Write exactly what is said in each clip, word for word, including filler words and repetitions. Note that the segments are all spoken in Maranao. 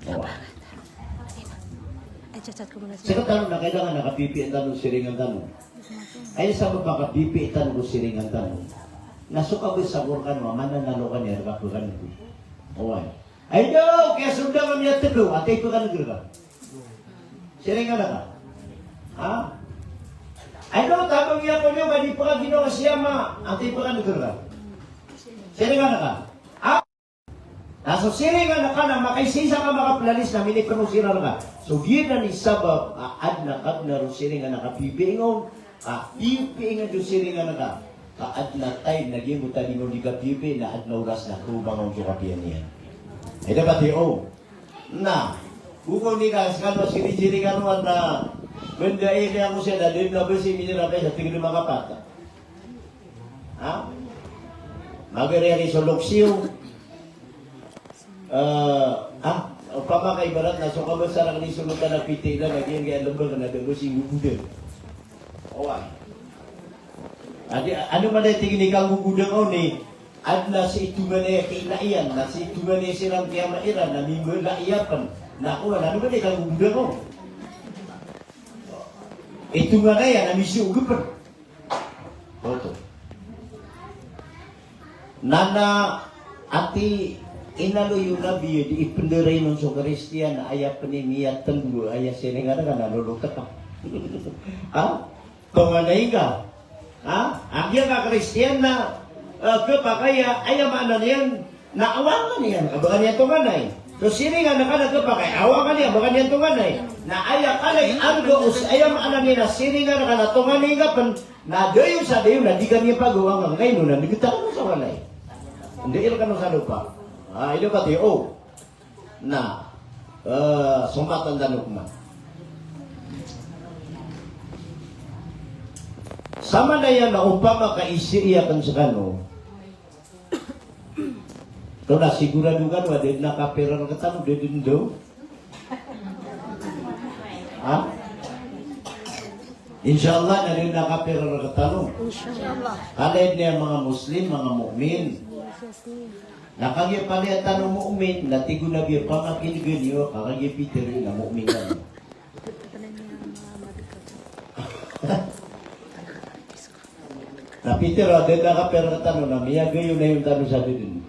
Oway. Sktano na kailangan a kapipiya tano siringan tano. Aya sabap a kapipiya tano ko siringan tano na so kabaya sa Qur'an a mananalo kano a rk a pkhan'g. Oway. Ay daw, kiyasold ka miyathlo, antaa i pkhan'g rka? Siringan ka. Ha? Ay daw, tabang iyan ko niyo ka di pkhaginawa si ama, antaa i pkhan'g rka? Siringan ka. Ha? Na so siringan ka na makaisaisa ka, makaplalis na minipno siran ka. So giyanan i sabap a adn a kabnar o siringan a kapipiya ngka on, a pipiya ngka on so siringan ka. Ka adn a time na giyangkoto a di ngka on di kapipiya na adn a oras na kobang on so kapiya niyan. Ay dapat iyo. Na, bokon i ka skano sirinsiringan on na bnda ini ako siya na dn na bsi minira ka sa tig na makapat. Ha? Magari-ari so loks iyo. Eh, ah, opama ka ibarat na so kabasa rkani so loks na piti na lagi ang kaya lembang na dn bsi ngugudan. Oway. Adi, ano man aya tig ini kanggugudan on i, adn a si itongan iyan ki ina iyan, na si itongan iyan siran ki ama iran, na mimbala iyan pn. Na kowan, ano man aya kanggugudan on? Itongan iyan, na misiyogo pn. Oto. Na na ati inaloy o Nabi di ipndaray on so Kristiyan, aya pn i miyatndo, aya siringan ka na lolotk ka. Ha? Tonganay ka. Ha? Agiya ka Kristiyan na, eh, khapakay a, aya maana niyan na awangan iyan ka ba ka niyan tonganay. So siringan ka na khapakay a awangan iyan ba ka niyan tonganay. Na aya kalay arga os, aya maana niyan na siringan ka na tonganay ka pn, na dayon sa dayon na di ka niyan pagawangan, ka ino na dgta kano sa walay. Ndai rkano sa lopa. Ah, ino ka tiyo. Na, eh, sompatan tano pman. Samanaya na opama ka isi iyan pn skano. Tonaa, sigurado kano a da dn a kapir rktano, da dn daw? Ha? Insha Allah, na da dn a kapir rktano. Insha Allah. Kala dn a manga Muslim, manga mu'min. Na kagiya palaya tano mu'min, na tig o Nabi a pamakin'gn iyo, ka kagiya pitharo na mu'min kano. Na pitharo a da dn a kapir rktano na miyagayon-ayon tano sa da dn.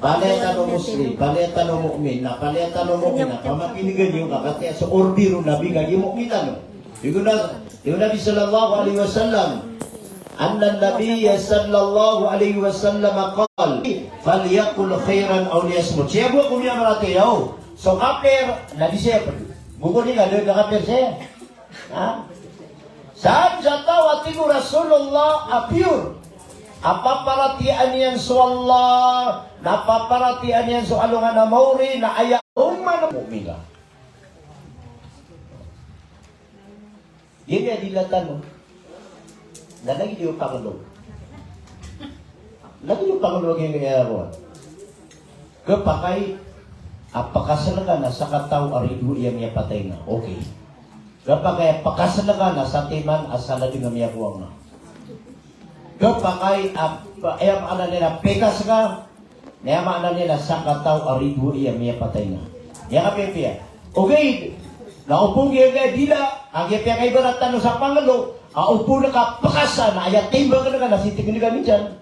Palaya tano Muslim, palaya tano mu'min, na palaya tano mu'min, na pamakin'gn iyo ka katii so order o Nabi kagiya mu'min tano. Tig o Na-, tig o Nabi sallallahu alaihi wasallam, anna Nabiyya sallallahu alaihi wasallam qal, "Falyaqul khairan aw liyasmut." Sii bo ko miyamaratiyaya o so kapir, na di siya pd. Bokon i ka da dn a kapir siya. Ha? Sadn sa taw a tig o Rasulullah a pure. A paparatiyayaan iyan so Allah, na paparatiyayaan iyan so alongan a maori, na aya oman a mu'min ka. Giya dila tano. Na lagid iyo panglo. Lagid iyo panglo giya, giya ko. Khapakay a pkasl ka na sakataw a ridoay a miyapatay nga. Okay. Khapakay a pkasl ka na satiman a saladng a miyakowang nga. Khapakay a, aya maana niyan na pikas ka, na aya maana niyan na sakataw a ridoay a miyapatay nga. Aya kapiyapiya. Ogaid na opama giya dila, a giya piyakaibarat tano sa panglo, a opama ka pkasa na aya timbang ka na si tig nga minsan.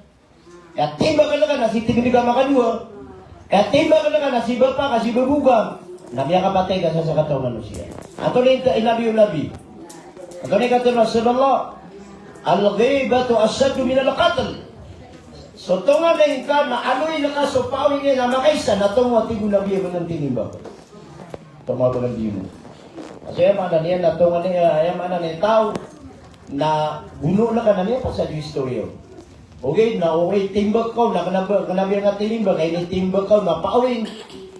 Aya timbang ka na si tig nga makadowa. Aya timbang ka na si bapa ka, si babo ka. Na miyakapatay ka sa sakataw a manosiya. Antonaa i inaloy o Nabi? Antonaa i katharo o Rasulullah? "Al-ghibatu ashaddu minal qatl." So tonganay ngka na aloyn ka so paawing iyan a makaisa na tonganay, tig o Nabi, a ba ngka tinimbang. Tonganay a ba ngka tinimbang. Aya maana niyan na tonganay, aya maana niyan taw na bonoon ka na miyapasad i istorya. Ogaid na, ogaid timbang ka on na kna ba, kna ba ngka tinimbang, initimbang ka on na paawing,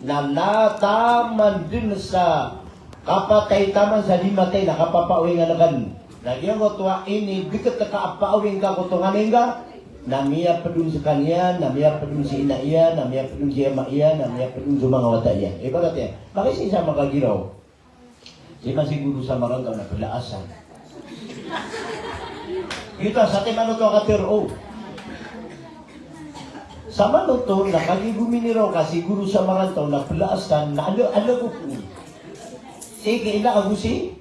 na, na taman dn sa kapatay taman sa di matay na kapapaawingan ka dn. Na giyangkoto a inigkt ka a paawing ka ko tonganay ngka, na miyapd on skaniyan, na miyapd on si ina iyan, na miyapd on si ama iyan, na miyapd on so manga wata iyan. Ibarat iyan, makaisa sa makagiraw. Di man siguro sa marangkaw na pla a san. Kita sa timan oto a katharo. Samanoto na kagiya gominiraw ka si goro sa marantaw na pelaasan na ala, ala ko ko. Sii ki ina ago si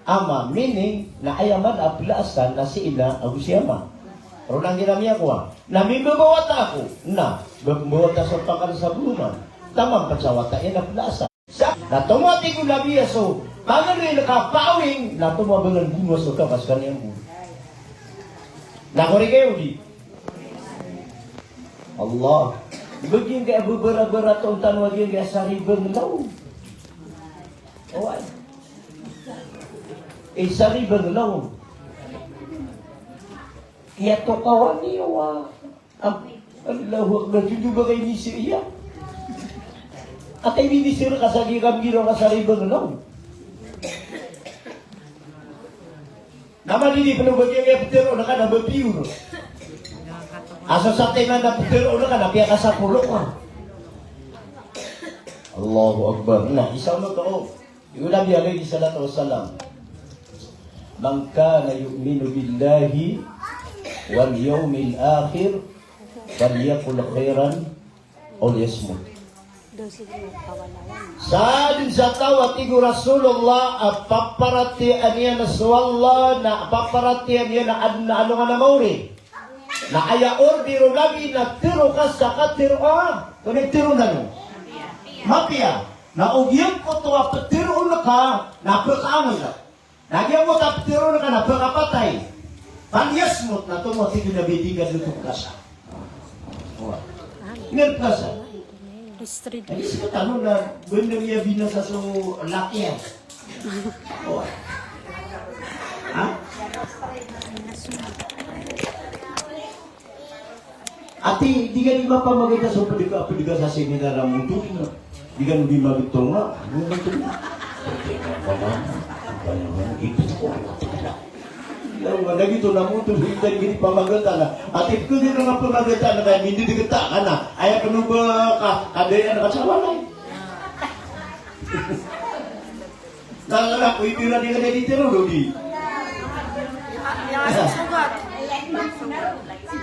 ama, meaning na aya man a pelaasan na si ina ago si ama. Ron anggiran miyakowa. Na mimbabawata ako. Na, mbabawata so pangkar sa boloman. Taman ped sa wata iyan a pelaasan. Sa, na tomo a tig o Nabi a so pangaloy na kapaawing, na tomo a bangan bono a so taw ka sekaniyan bo. Na korek iyo di. Allah. Ba giyangkaya beberabera taon tano a giyangkaya saribang law. Oway. Eh, saribang law. Kiyatokawan iyo a Am-, Allahu Akbar, jujur ba kay misi iya. Atay mini sir ka sa giyangkaya giraw ka sa ribang, no? Na madidi peno ba giyangkaya petero na ka na ba pure. Asa sa tayo na petero na ka na piyakasapolo ka. Allahu Akbar. Na, isa mo to. Tig o Nabi alayhis salatu wassalam, "Man kana yu'minu billahi wal yawmil akhir falyaqul khairan aw liyasmut." Sadn sa taw a tig o Rasulullah a paparatiyayaan iyan so Allah na paparatiyayaan iyan a adn a alongan a maori. Na aya order o Nabi na tero ka sa katero a, antonaa i tero tano? Mapiya. Na o giyangkoto a petero on ka, na pekaangen ka. Na giyangkoto a petero on ka, na pekapatay. Falyasmut, na tomo a tig o Nabi di ka dn pekasa. Oway. Ingen pekasa. Distribute. Aya sekatano na benda iya binasa so laki iyan. Oway. Ha? Ati, di ka di mapamagita so pedega, pedega sa seminar a motor na. Di ka di magito nga, ano ba ito? Lawan lagi to na motor, hindi ka di pamagita na. Ati, ko di na nga pamagita na kaya hindi dikita ka na. Aya kano ba ka, kadayan ka sa walay. Tangala ko, ibira di ka di tiro, di.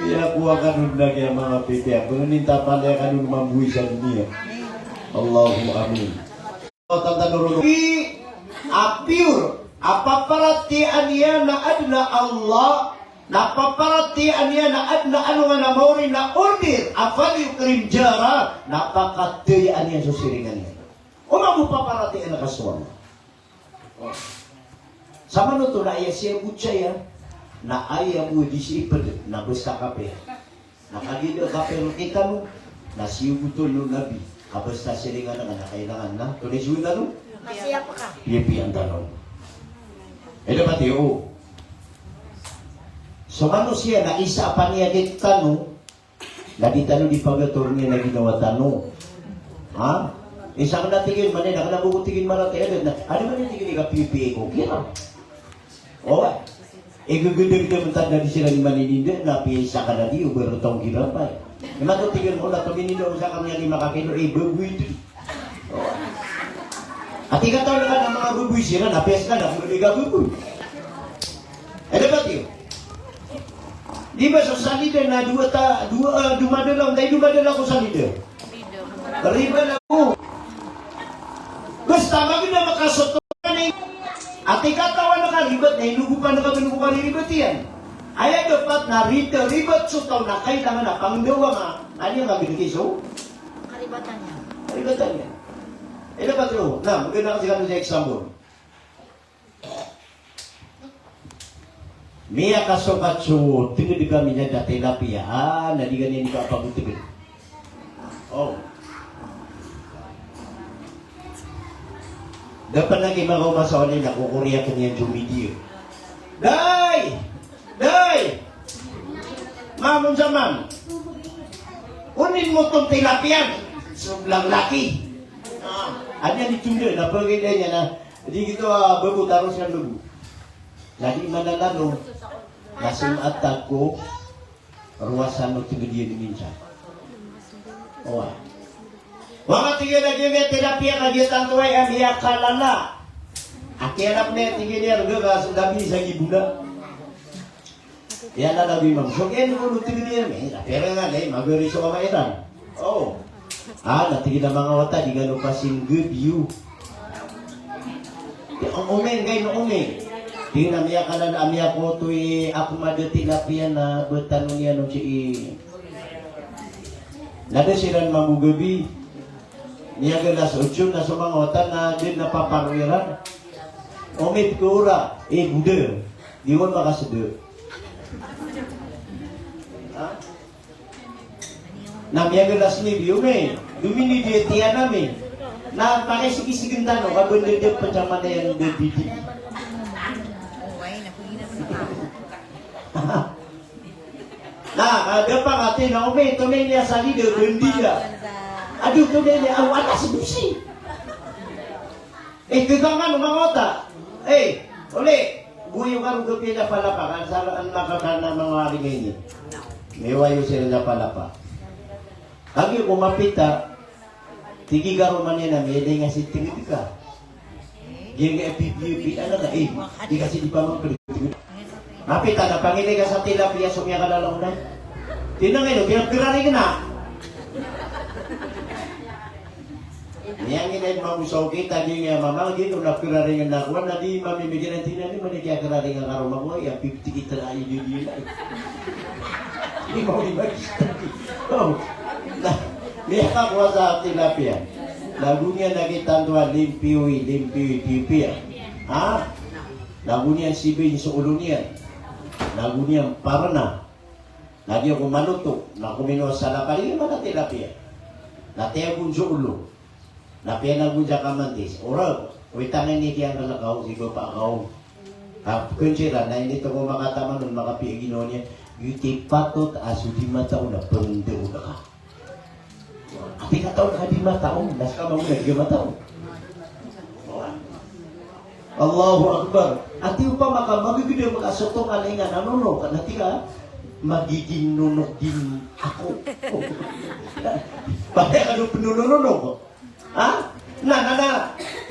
Iya, kuwa ka nun na kaya mga pipiya. Kung nintapan na ka nun mambuwi sa dunia. Allahu amin. Tantang nurun. Di, a pure, a paparatiyayaan iyan na adn a Allah, na paparatiyayaan iyan na adn a alongan a maori na order, a falyukrim jarah, na pakatiyayaan iyan so siringan iyan. Oman bo paparatiyayaan ka so Allah. Samanoto na aya siyabot saya, na aya bo di sii ped, na basta kapiya. Na kagiya da kapiya rktano, na siyogoton o Nabi, ka basta siringan ka na kailangan na, antonaa i siyogotan tano? Piyapiya. Piyapiya tano. Aya dapat iyo. So manosiya na isa a paniyakit tano, na di tano di pagator niyan a ginawa tano. Ha? Isa ka na tig iyan, manay na ka na bo ko tig iyan marata iyan, na, ano man iyan tig iyan, ikapipiya ko kira. O, igagdagdag tano di siran i manininda, na piya isa ka na di, o ba rotong kira pay. Imanto tig iyan ko na tomininda o sakang iyan lima ka kilo, e, baboy ito. Ati kataw na ka na manga baboy siran, na piyas ka na, kung di ka baboy. Aya dapat iyo. Di ba so salida na dowa ta, dowa, ah, domadala, antaa i domadala ko salida? Riba na ko. Basta magna makasoto ni. Ati kataw na ka ribat, na inogopan ka, binogo ka ribat iyan. Aya dapat na rida, ribat so taw na kailangan na pangdawa nga. Aya nga binigay so Karibatan iyan. Karibatan iyan. Aya dapat iyo. Na, maganda kasi kano sa example. Miyakasokat so tenged kami niyan a tilapia, ah, na di ka niyan di kapagoteged. O. Da pen lagi makaoma sa wani na kokoriyaken iyan so media. Day! Day! Ma'am, onsa ma'am? Onin mo ton tilapia. So blag laki. Ah, aya niyan di tondaan, na pagay da niyan na, di gito, ah, babo, taros kan babo. Na di mananalo, na so atag ko, rowasan o tig iyan minsan. Oway. Waka tig iyan a giya tilapia ka giya tanto ay a miyakalala. A kiyanap niyan tig iyan a rega ka so dabi sa gibola. Iyan na labi mam. So, iyan ko no tig iyan, eh, na pera nga, eh, magari so kama iran. Oh. Ah, na tig iyan a manga wata, di kano pasin good view. Ang ome, ngay no ome. Di na miyakalala, miyakoto i ako madati lapian na betano niyan no si i. Na da siran mamogabi. Miyagalas otso na so manga wata na di na paparoiran. Omit ko ora, eh, guda. Di wan makaseda. Ha? Na miyagalas ni biyo mi. Dumini di tiyan ami. Na pakay sikisigen tano, kabendede pacamanayan de didi. Na, kada pangati na ome, to na ini asali de bendida. Aduh, to na ini awan na sedusi. Eh, kegangan manga wata. Eh, ole, buyo karo gepila palapa, kan sala an makakana manga ari ngini. Miwayo sila na palapa. Kagi ko mapita, tigi karo maniyan na miyada nga si tingit ka. Giya nga pipipi, ano ka, eh, di kasi di pa mangkali. Mapita na pangini ka sa tilapia so miyakalalaw na. Tinangay no, kaya kiraring na. Niyan ngina i mamosaw kita, di nga mamang, di no na kiraring na kuwan, na di mamimigyan ang tinan, di man kaya kiraring ang karoma ko, ya fifty kita na, di, di na. Di mo, di mo, oh. Na, miyakakuha sa tilapia. Lago niyan na kita tuwa, limpiyo i, limpiyo i, pipiya. Ha? Lago niyan sibin so olo niyan. Lago niyan parana. Lagi ako manoto, na kominowa sa lapad, di man a tilapia. Na tiyagon so olo. Na piyanagon sa kamantis. Ora, oy, tangay ni kiyan kalakaw, si bapa kaw. Ka, kensira, na ini to ko makataman, makapiya ginawa niyan. Iti patot a so di matao na pengendo ka. Ati ka tao na di matao, na seka mambo na di matao. Allahu Akbar. Ati opama ka magegeda makasotongan a inga na nonok, na ati ka magiging nonok din ako. Pati ka do penonononok. Ha? Na, na, na.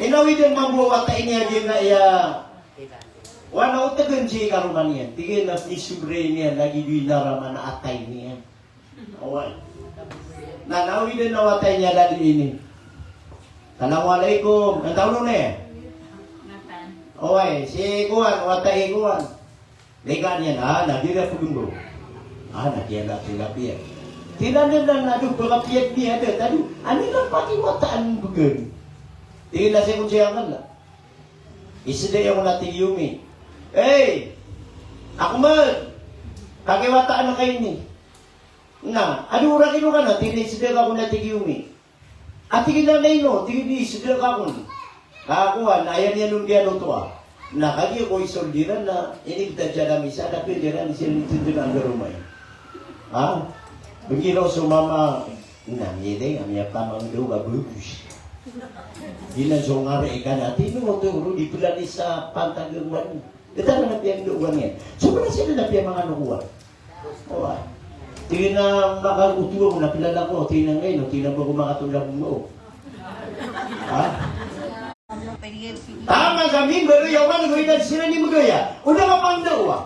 Inawi den mambo a wata ini a giyangkaya. Wana o tegen si karoma niyan. Tig iyan a isobre niyan lagid o inaraman a atay niyan. Oway. Na, nawi den a wata ini a lagid ini. Assalamualaikum. Antaa on, eh? Oway, si kowan, wata i kowan. Ligaan iyan, ah, na di ran pegendo. Ah, na di ran tilapia. Tinan den na, na do pekapiya di ada, tadi. Ani na pati wata an begen. Tig iyan a si kon siya kan la. Iseda iyan ko na tig i omi. Hey! Ako man! Kagiya wata an ka ini. Na, ado orak ino ka na, tig iyan a iseda ka kon a tig i omi. A tig iyan a ino, tig iyan a iseda ka kon. Ka kowan, aya niyan on di ano toa. Na kagiya ko isoldiran na, ini kita jala misa, tapi diran isin isin diran garomay. Ha? Bengiraw so mama, na, ini, ami apa mang do ka bagus. Dinan so ngari ikan ati, no, to, ro di pelan isa pantag ng wan. Ito na napiyan do wan yan. So, pala sila napiyan mga ano ko wan. Oway. Tig iyan a makagoto ako, na kilala ko, tig iyan a ngayon, tig iyan a ba ko makatulad mo. Ha? Tama sa mimbar, yaw man, gawin na sila ni Magaya. Una ka pang dawa.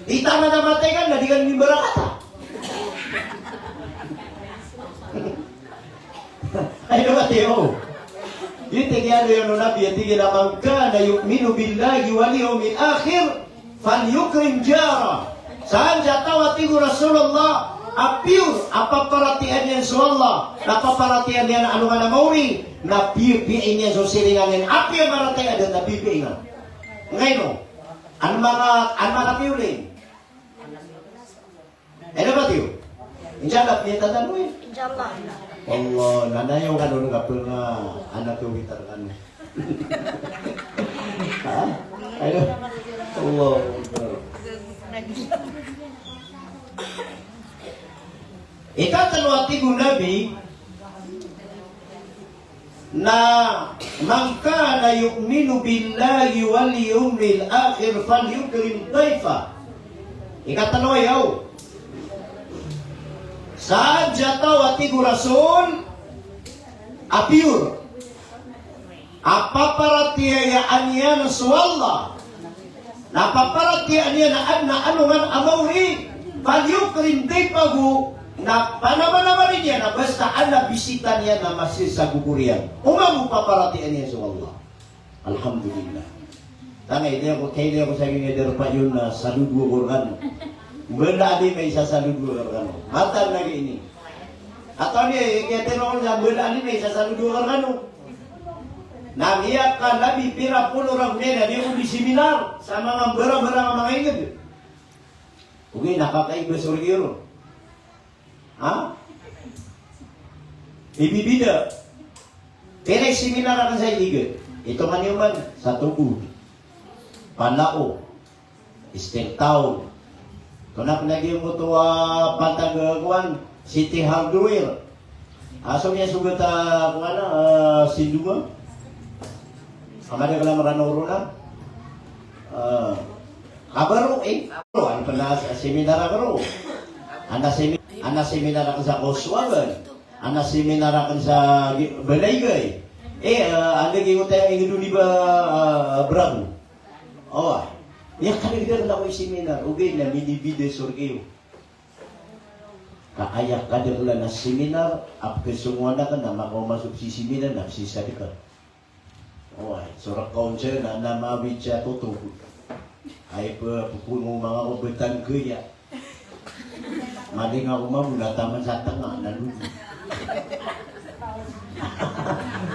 Di tama na matay ka na, di ka ni Barakata. Ay, dapat iyo. Di tig iyan o Nabi, tig iyan a, "Man kana yu'minu billahi wal yawmil akhir, falyukrim jarah." Saan sa taw a tig o Rasulullah, a pure, a paparatiyayaan iyan so Allah, na paparatiyayaan iyan a alongan a maori, na piyapiya iyan so siringan iyan, a piyamaratiyaya a da na piyapiya iyan. Ngayno, an maka, an maka piyuli. Ino ba tiyo? Insha Allah, piyatatan mo eh. Insha Allah. Allah, nanayaw ka doon ka pernah anak ko witar ka na. Ha? Ino? Allah. Ikatlo a tig o Nabi, na, "Man kana yu'minu billahi wal yawmil akhir falyukrim dayfah." Ikatlo aya o. Saan sa taw a tig o Rasul a pure, a paparatiyayaan iyan so Allah, Na paparatiyayaan iyan a adn a alongan a maori, falyukrim dayfahu, na panabanabari niyan na basta adn a bisita niyan na masa sa gogori iyan. Oman o paparatiyayaan iyan so Allah. Alhamdulillah. Tangay, di ako, kay di ako sa gina darpa iyan na saludo ako rkano. Mbala a di may sasaludo ako rkano. Mataan lagi ini. Atawa niyan, kaya tinaon na mbala a di may sasaludo ako rkano. Na miyakalabi pira polo ragon iyan a miyakodi seminar sa manga mbara-mbara a manga ingd. Ogaid na kakaiba so rk iyan. Ha? Ibibida. Pira i seminar akn sa ingd? Ito man iyo man, sa Togo, Panlao, Eastern Town. Tonaa pn a giyangkoto a pantag, eh, kowan, City Hardware. Aso miyasogat a, kowan, eh, Sindonga. Amada kala Meranaw roo na. Eh, Kabaro, eh. Ano pn a seminar akn roo? Adn a semi-, adn a seminar akn sa Kauswagan. Adn a seminar akn sa Gi-, Balaygay. Eh, eh, adn a giyoto a ingd o di ba, eh, Bravo. Oway. Miyakadakdakl ako i seminar. Ogaid na minibida so rk iyo. Ka aya kadaklan a seminar a pkhasongowan akn na makaoma so psisadka. Oway, so rk ka on saya na, na mawid sa totog. Ay, pe-, pkhongoman ako btad kaya. Maling ako mambo na taman sa tnga, na lod.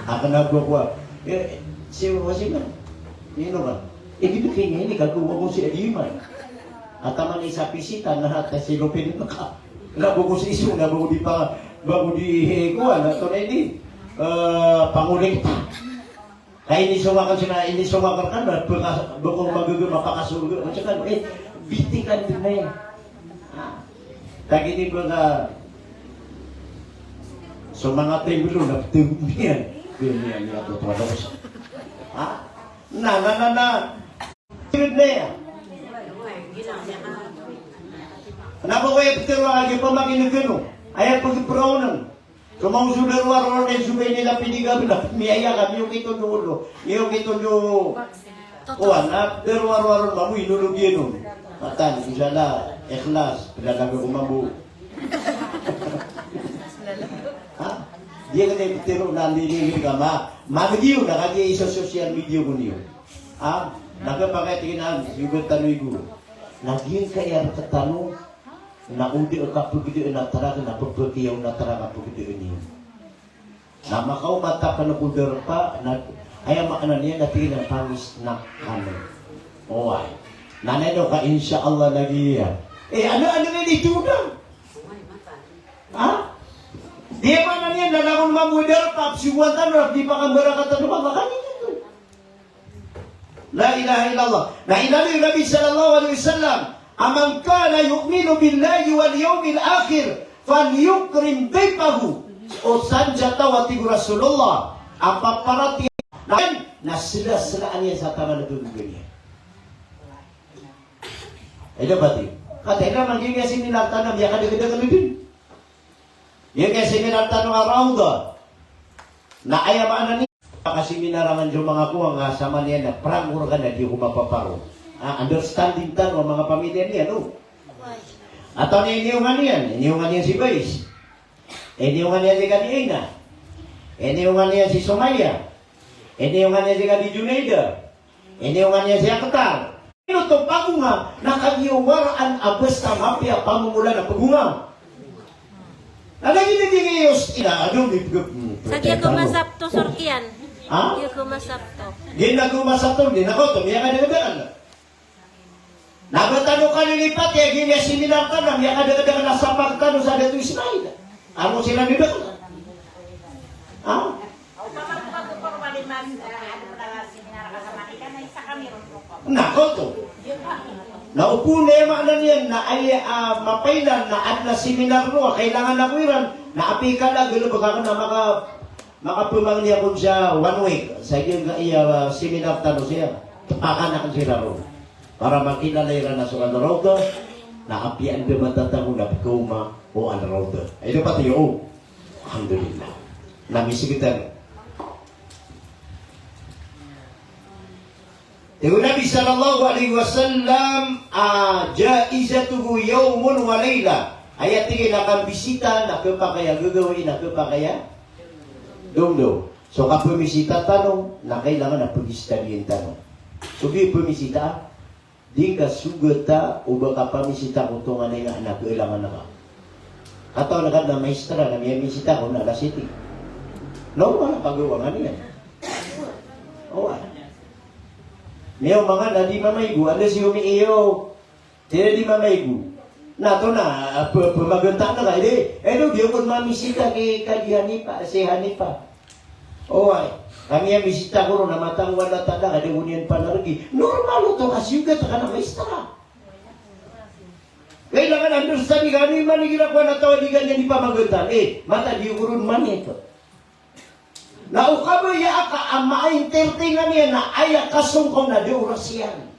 Akn a bo ko a. Eh, si, si, ino ka? Eh, di ba kanya ini, kago ako si Adiman. Ataman isa pisita na hata si Lopin ka. Na bo ko si iso, na bo ko di pa, bo ko di, eh, kowan, na to na ini. Eh, pangolekta. Kay inisong akn sina, inisong akn rkano, baka, baka magaga, mapakasorga, macam kan, eh, bitikan din na yan. Ah. Tagini baka, so manga temblo na, temblo yan. Ganyan, yan, yan, to, to, to. Ha? Na, na, na, na. Temblo na yan. Kna ba ko aya ptharoa a giya pamakin'g kano, aya pagpraonan. Kamaosod a rowar-rowar na isogay niyan a piniga bla, miyaya ka, miyokit on do olo, miyokit on do kowan, na pdarowar-rowar on mambo, inolog iyan on. Matan, insha Allah, ikhlas, pdalaga ko mambo. Ha? Di ka na iptero na nililin ka ma, mamediyo na kagiya isa social media ko niyo. Ha? Na kapakay tig iyan a, yogat tano igo. Na giyangkaya rktano, na o di kapagdaan a tara, na pagpakiyaw na tara kapagdaan iyo. Na makaoma ta pn ko darpa, na aya maana niyan na tig iyan a pangis na kano. Oway. Na ino ka insha Allah lagi iya. Eh, ano, ano na ito na? Ha? Di maana niyan na langon mambo darpa, psigowan tano, na di pakambarakat tano, makanin ito. La ilaha illallah. Na inaloy o Nabi sallallahu alaihi wasallam a, "Man kana yu'minu billahi wal yawmil akhir falyukrim dayfahu." O san sa taw a tig o Rasulullah a paparatiyaya na slaslaan iyan sa taman a gagaga niyan. Ay, dapat iyan. Kataya man giyangkaya seminar tano a miyakadakdakl dn. Giyangkaya seminar tano a Rawda. Na aya maana niyan, pakaseminar aman so manga kowan ka saman iyan na prangor ka na di ko mapaparo. Ah, understanding tano a manga pamilya niyan, no? Atawa na iniyongan iyan, iniyongan iyan si Bais. Iniyongan iyan si Kadi Ina. Iniyongan iyan si Somaya. Iniyongan iyan si Kadi Junaida. Iniyongan iyan si Akhtar. Ino oto pagonga, na kagiya waraan a basta mapiya a pamomola na pagonga. Na lagid a di niyo s-, ina, ano, may pag-, hmm, sa giya ko masapto, Sir Kian. Ha? Giya ko masapto. Giya ko masapto, di na ko to, miyakadakdakl. Na ba tano kalilipat, ya, giya seminar tano, miyakadakdakl na sapak tano sa Dato Ismail. Amo sila di ba? Ha? Na, koto. Na opama na aya maana niyan na aya, ah, mapailan na adn a seminar roo a kailangan ako iran, na apiya ka da, galbk akn na maka-, makapamangni ako sa one week. Sa giyangkaya, ah, seminar tano siya. Tpakan akn siran roo. Para makilala iran a so Al-Rawda, na apiya anda matatago na pkaoma o Al-Rawda. Ay, dapat iyo, o. Alhamdulillah. Na misgtan. Tig o Nabi sallallahu alaihi wasallam a jaizatuhu yawmun wa layla. Aya tig iyan a kambisita na khapakay a gagawii na khapakay a domdaw. So kapamisita tano na kailangan a pagistadiyan tano. So di pamisita, di ka sogata o ba kapamisita ko tonganay nga na kailangan ka. Katawan ka na maestra na miyamisita ko na alas siyete. Na oway, pagawangan iyan. Oway. Miyaoma nga na di mamaigo, alas siyete iyo. Tira di mamaigo. Na to na, ah, pe-, pemagenta na ka, edi, edi, di ako mamisita ki, ka di Hanifa, si Hanifa. Oway, kami a misita ko ron na matang wala tada ka di ko niyan panargi. Normal oto ka siyogat ka na maestra. Kailangan understand ka ni mani gila ko na tawa di ka niyan di pamagenta. Eh, mata di ko ron mani ito. Na o kabaya aka a ma-entertain iyan na aya kasong ka na di oras iyan.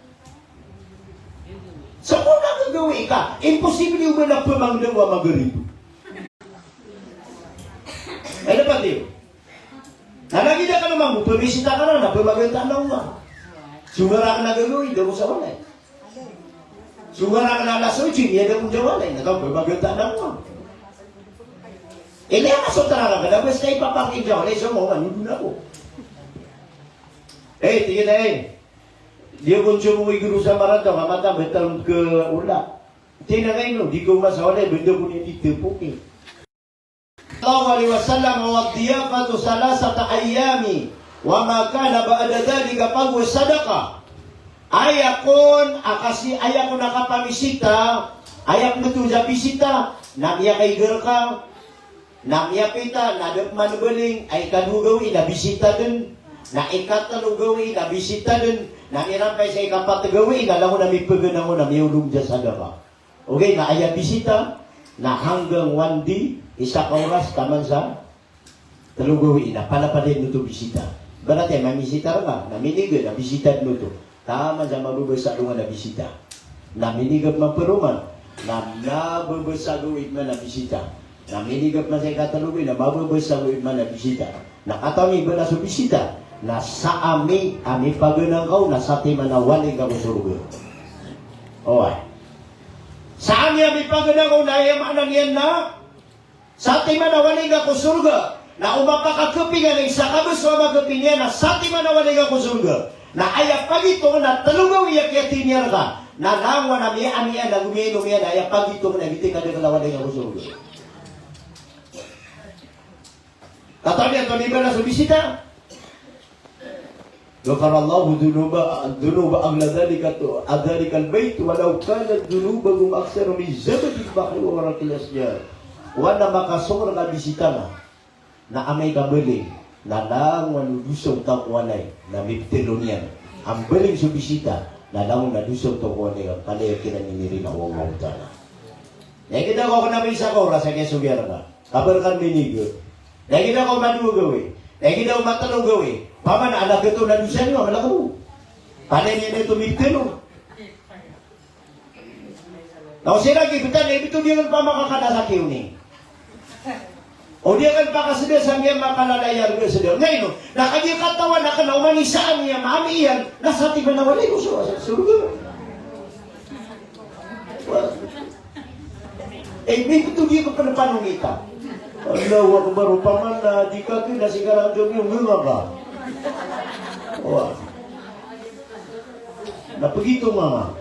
Sa ko na gagawii ka, imposible o ba na pemangdaw a magrib. Ay, dapat iyo. Na lagi da ka naman mo, pamisita ka na, na pemagenta na uma. Sugara ka na gagawii, da ko sa walay. Sugara ka na alas otso, iya da ko sa walay, na ka pemagenta na uma. Ini ang masotara ka, da bes ka ipapakita, walay, so mo, ano na ko. Eh, tig iyan, eh. Di ako nso mo iguru sa marata, kamata, betal ke ula. Tig iyan a kaino, di ko masawalay, benda ko niyan di tepoki. Sallallahu alaihi wasallam, wa diyafatu salasata ayyami, wa ma kana ba'da dhalika fahuwa sadaqah. Aya kon a kasi, aya kon a kapamisita, aya kon a bisita, na miyakaiger ka, na miyapita, na da pman baling, a ikadowa gawii na bisita den, na ikatelo gawii na bisita den, na mirampay sa ikapat gawii na langon a mipaganangon a miyaolog sa sadaqah. Ogaid na aya bisita na hanggang one day, isa ka oras taman sa telo gawii na palapalin oto bisita. Ibarat iyan mamisita rka, na miniga na bisita den oto. Taman sa mababasa alongan a bisita. Na miniga pman paroman, na mababasa gawii pman a bisita. Na miniga pman sa ikatelo gawii na mababasa gawii pman a bisita. Na katawan i ba na so bisita, na sa ami, ami paganang ka on, na satiman a walay ka ko sorga. Oway. Sa ami, ami paganang ka on, na aya maana niyan na satiman a walay ka ko sorga. Na o mapakakeping iyan sa kabes o makeping iyan, na satiman a walay ka ko sorga. Na aya pagitong na telo gawii a kiyatiniya rka. Na langon a miyaani iyan, na gomiinom iyan, na aya pagitong na giyoto i kadakl a walay ka ko sorga. Katawan iyan, antonaa i ba na so bisita? Ghafarallahu dhunuba, dhunuba ahli dhalika, dhalikal bayt, walau kanat dhunubahum akthara min zabadil bahri wa waraqil ashjar. Oway, na makasong rka bisita na, na amay ka mbaling, na langon o dosa o taw ko walay, na mibtelo niyan. A mbaling so bisita, na langon a dosa o taw ko walay, ka palaya kiran ini rin o Allahu Ta'ala. Na ikida ko kna misa ko oras a kiyasogian ka. Kabar kan miniga. Na ikida ko madowa gawii. Na ikida ko matelo gawii. Paman a lagid oto na dosa niyo, a lagid oto. Palaya niyan oto mibtelo. Na o siran ki btad, na ibto di akn pamakakada sa kiyoning. O di akn pakasda sa miya makalalay a rga sda. Ngayon, na kagiya katawan akn a oman i saan iyan, maami iyan, na satiman a walay ko so, so, sorga. Wa-, eh, ibto di akn pn panongitan. Allahu Akbar, opama na di ka kna si Karang Jomi, ngngaka. Wa. Na pagitong a,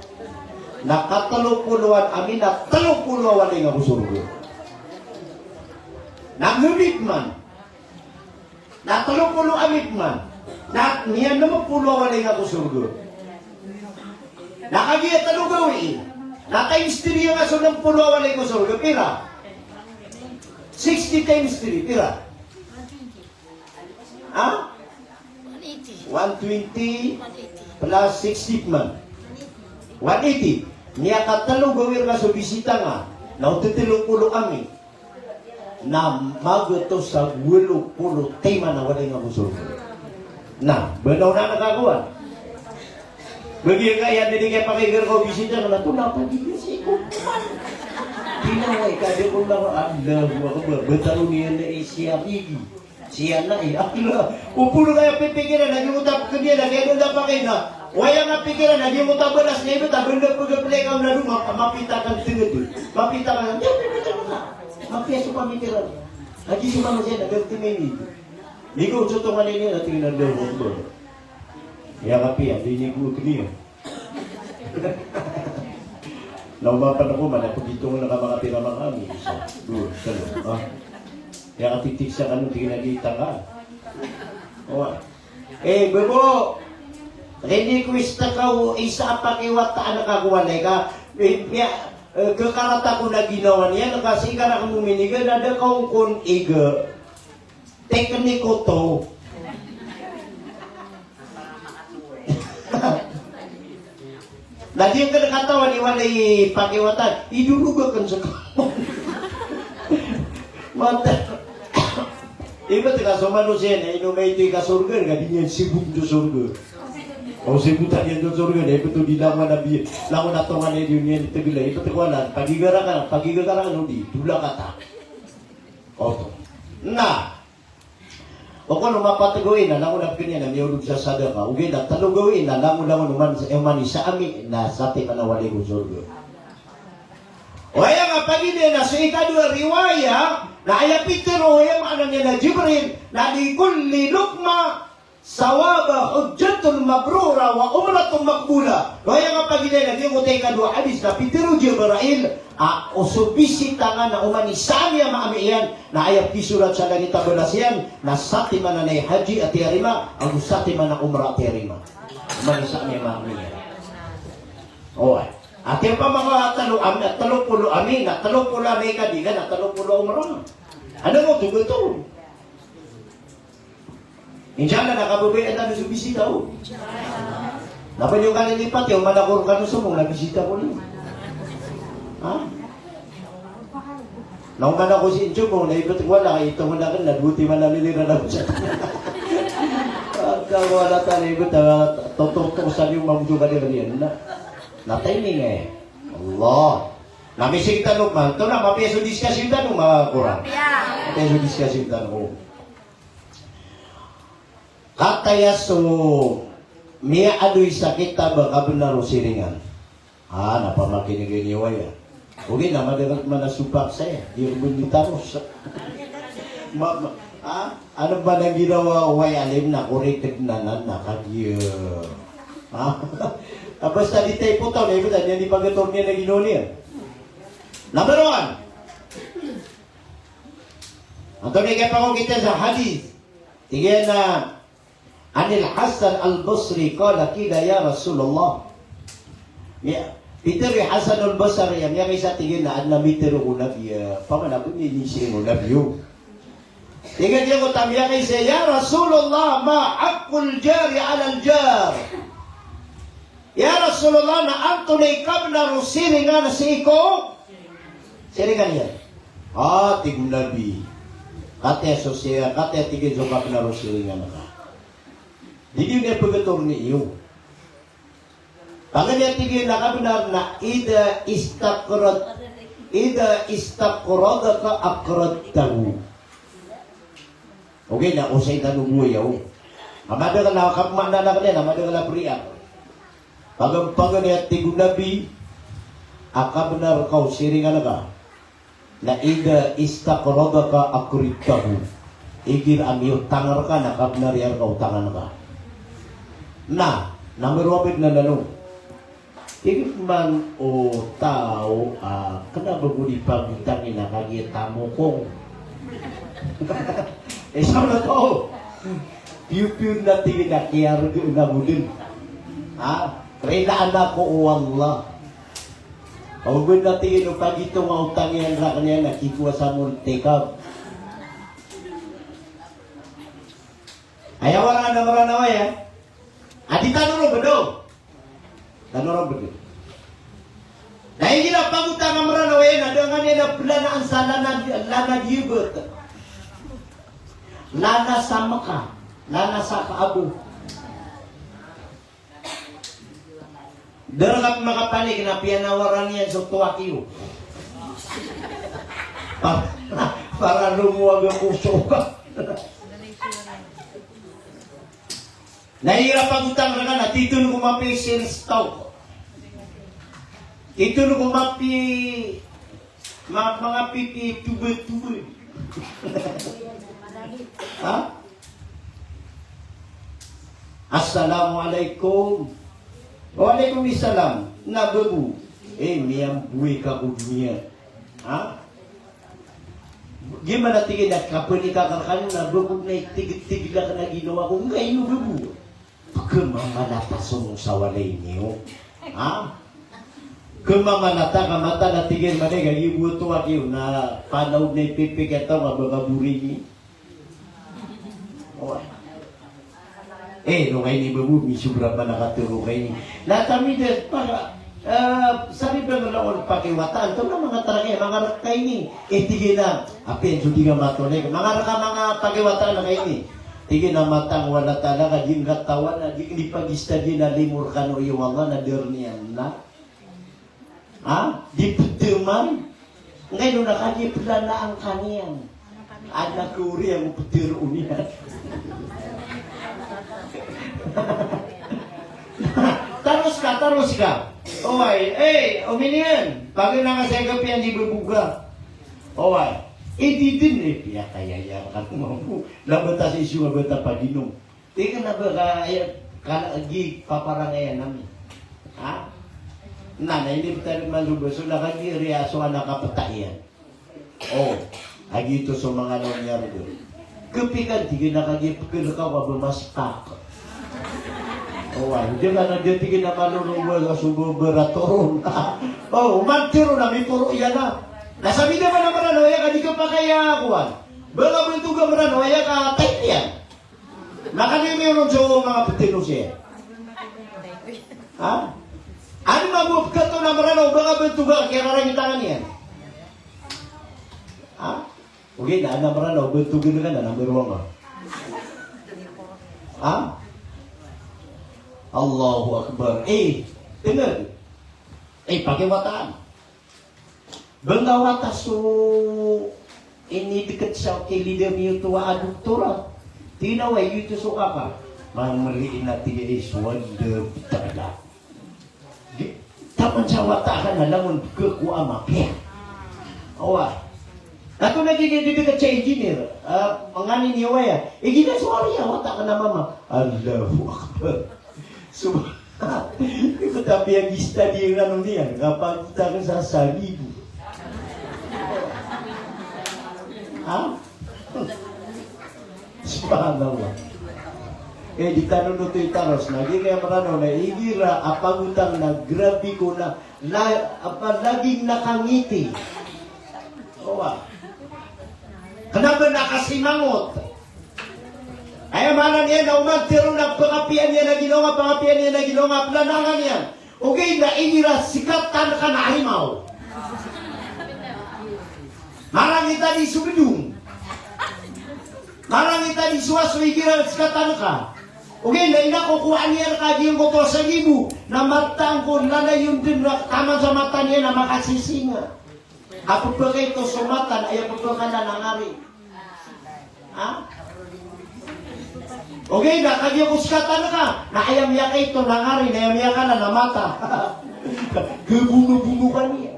na katelo polo a, ami na telo polo a walay nga ko sorga. Na ngmit man. Na telo polo a mit man. Na miyanem polo a walay nga ko sorga. Na kagiya telo gawii. Na times three nga so nem polo a walay ko sorga. Pira? Sixty times three. Pira? Ha? One twenty plus sixty man. One eighty. Miyakatelo gawii rka so bisita nga. Na o tetelo polo ami. Na magatos sa walo polo timan a walay nga ko sorga. Na, ba na onan a kakowan. Bagi ka iyan, di ka pakaiger ko bisita nga na to, na pagigil si ko. Tinaway ka, di ko na, Allahu Akbar. Ba telo niyan na isiyabigi. Siya na, eh, akila. Opolo kaya pipikiran, lagi mo tap kaniyan, lagi mo tap kaniyan. Oway, aya nga pikiran, lagid o tabalas na ibt a ba nda pagaplay ka mlado, ma-, mapita ka tenged. Mapita ka, di, di, di, di, mapiya so pamikiran. Lagid so manosiya na gagtenged ini. Di ko sotongan ini, na tingnan daw ko ba. Aya kapiya, di ini ko keniya. Na oman pn ako, mana pagitong na ka makapira makami. Isa, dowa, tlo. Ha? Aya katitik sa kano, di na di tangka. Oway. Eh, bebo. Request ka o isa a pakiwataan ka ko walay ka. Eh, miya, eh, kekarata ko na ginawa niyan, kasi ka na kamo miniga, na da ka ongkon iga. Tekniko to. Na di ka katawan i walay pakiwatan, idorog akn sa kawan. Mata. Ibt ka so manosiya na ino maito i kasorga, ka di niyan sibot so sorga. O sibotan iyan so sorga, na ibt o di langon a bi-, langon a tonganay di niyan di tegela. Ibt ko anan, pagigara ka, pagigara ka, no di, dola kata. Oto. Na, o kono mapatgo iyan na langon a pkn iyan na miyaolog sa sadaka. Ogaid na tlo gawii na langon-langon oman sa, oman i sa ami na satiman a walay ko sorga. Oway, aya nga pagiya na so ikadowa riwaya, na aya pitharo, aya maana niyan na Jibril, na li kulli luqmah thawabun hajjatun mabrurah wa umratun maqbulah. Oway, aya nga pagiya na giyoto i ikadowa a hadis na pitharo o Jibril, a, o so bisita nga na oman i sa ami a maami iyan, na aya pkisorat sa langit a balas iyan, na satiman a haji a tiyarima, ago satiman a umrah a tiyarima. Oman i sa ami a maami iyan. Oway. Ati a pamaka tlo ami, tlo polo ami, na tlo polo ami ka di ka, na tlo polo umrah. Ano mo, tugo to. Insha Allah, na kababayaan tano so bisita, o. Na ba niyo kalilipat, oman ako rkano somong na bisita ko niyo. Ha? Na oman ako sii somong na ibt ko wala, ito mo na kn na dowa timan a liliran ako sa. Agka wala tano ibt, ah, totortosan iyo mambo ka di kaniyan na. Na timing, eh. Allah. Na misik tano man, to na mapiya so discussion tano, makorang. Mapiya so discussion tano. Kataya so miyaaloy sa kitab a Kabnar o Siringan. Ah, na pamakinegen iyo aya. Ogaid na madakl man a sopak saya, di roo benditaros. Ma, ma, ah, ano ba na ginawa o way alim na koriked na, na, na kagiya. Ah, basta di tayo putaw na ibt a niyan di pagator niyan na ginawa niyan. Number one. Antonaa i kiyapangokit iyan sa hadis? Tig iyan a, Anil Hasan Al-Basri qala, qila ya Rasulullah. Miya, pitharo i Hasan Al-Basri a miyakaisa, tig iyan a adn a mitharo ko Nabi, a, pamana bo niyan inisiring o Nabi o. Tig iyan a giyoto a miyakaisa, ya Rasulullah, ma haqqul jari alal jar? Ya Rasulullah, na antonaa i kabnar o siringan sii ko siringan iyan? Ah, tig o Nabi, kataya so siya, kataya tig iyan so kabnar o siringan ka. Di niyo niyan pagatorn iyo. Paganay a tig iyan a kabnar na idha istaqrad, idha istaqradaka aqradtahu. Ogaid na, o sa intan o bowai a, o. A madakl a kapmaana na kaniyan, a madakl a priya. Pagan, paganay a tig o Nabi a kabnar ka o siringan ka na idha istaqradaka aqradtahu. Igira a miyotang rka na kabnar iyan rka o otangan ka. Na, number one bed na lalo. Tig iyan man o taw a kna ba bo di pagotangin a kagiya tamokong. Eh, sa mala taw. Piyo-piyo na tig iyan a kiyarga na bo dn. Ha? Rilaan ako o Allah. Aw bo na tig iyan o pagitong a otang iyan rakn iyan a kikowa sa multikab. Aya wala na Mranaw aya. A di tano ron bdo. Tano ron bdo. Na igira pagotang a Mranaw aya na da ngka niyan a blanaan sa lanad, lanad ibt. Lana sa Mekah, lana sa Kaaba. Da rka makapanik na piyanawaran iyan so towa kiyo. Pa-, para lomowag ko soka. Na igira pagotang rka na titho ko mapiya i sales talk. Titho ko mapiya, ma-, manga pipiya i tuba-tuba. Ha? Assalamu alaikum. Wa alaikum salam. Na babo. Eh, miyamboy ka ko doniya. Ha? Giya man a tig iyan a kapani ka karkano na babo na itig-itig la ka na ginawa ko. Ngkai no babo. Kamamanata so mong sa walay niyo. Ha? Kamamanata ka mata na tig iyan man a giya bo to aki na panaw na ipipikit a nga ba ka bori ni. Oway. Eh, no, kaini babo, misobra pn a katharo kaini. Na kami da, para, eh, sabi ba nga on pakiwataan, to na manga tarangay, manga rk kaini. Eh, tig iyan a, apiya so di nga matolek, manga rk a manga pakiwataan kaini. Tig iyan a matang o Allah Ta'ala ka di ngka tawan, na di, di pagistadiyan a limo rkano iyo Allah, na darn iyan na. Ha? Di pd man. Ngkai no na kagiya planaan ka niyan. Adn a kori ako pd roo niyan. Taros ka, taros ka. Oway, eh, omin iyan. Pagana nga sa ikapiyan di babo ka. Oway. Ididin, eh, piyakayaya ka mambo. Labat a sisyo, labat a paginom. Tig iyan a ba ka, aya, ka, gi paparangayan ami. Ha? Na, na inibtad man so ba, so na kagiya riya so anak a pta iyan. O, agi to so manga law niyan roo. Kapikan, tig iyan a kagiya pkl ka, wa ba mastak. O, wa, di ka na di, tig iyan a malolong ba so ba, ba ratoron. O, mantiro na mitoro iyan na. Na sabi da man a Mranaw, aya ka di kapakay a kowan. Ba ka bantoga Mranaw, aya ka type iyan. Makaniyo-niyo ron so manga pthanos iyan. Ha? Anda mambo pkhato na Mranaw, ba ka bantoga, kiyararangitan ka niyan. Ha? Ogaid na, na Mranaw, bantogan ka na, number one ka. Ha? Allahu Akbar. Eh, tngd. Eh, pakiwataan. Ba nga wata so inidkt sa kilid ami oto a doktor a. Tig iyan a oway, giyoto so kaka. Mamri iyan a tig iyan a iswad da btala. Di, taman sa wata ka na langon bkha ko a mapiya. Oway. Ato na di, di, didkt sa engineer. Ah, nganin iyan oway a. Igira so ari a wata ka na mama. Allahu Akbar. So, iko tapi a gistadi iran niyan, kapagotang sa saribu. Ha? Subhanallah. Eh, di tano no to itaros, na di kaya Mranaw na igira a pagotang na grabe ko na, la, apa, laging nakangiti. Owa. Kna ba nakasimangot. Aya maana niyan na oman tharoon a pakapiya niyan a ginawa, pakapiya niyan a ginawa, planangan iyan. Ogaid na igira sikatan ka na arimaw. Marangit a di so bdong. Marangit a di so aso igira sikatan ka. Ogaid na ina kokowaan iyan ka giyangkoto a saribu. Na matang ko lalayon dn na taman sa mata niyan na makasisinga. A pphakaito so mata na aya pphakanan a ngari. Ha? Ogaid na kagiya ko sikatan ka, na aya miyakaito na ngari, na aya miyakanan a mata. Gbonobono ka niyan.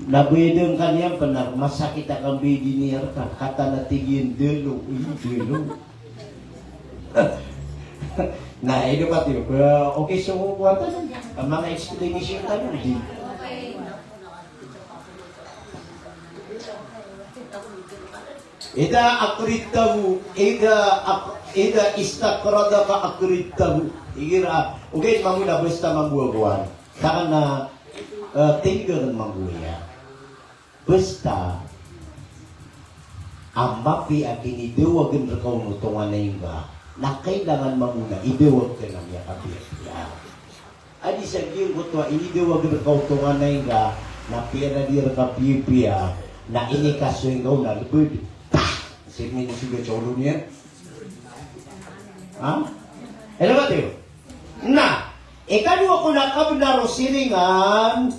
Na ba aya dn ka niyan pn na masakit a kambayad iyan rka, katawan a tig iyan dalo, ih, dalo. Na, ino ba tiyo? Ba, okay, so, kuwan tano, a manga explanation tano, di. Idha aqradtahu, idha aq-, idha istaqradaka aqradtahu. Igira, okay, mambo na basta mambo a kuwan. Sakn na, eh, tig akn mambo iyan. Basta a mapiya a kinidawagn rka on o tonganay ngka, na kailangan mambo na idawag ka na miyakapiyapiya. A di sa giyangkoto a inidawagn rka o tonganay ngka, na piyanadi rka piyapiya, na inikasoy ngka on na lbd. Pah! Sii minisogat sa olo niyan. Ha? Ino ba tiyo? Na, ikadowa ko na kabnar o siringan,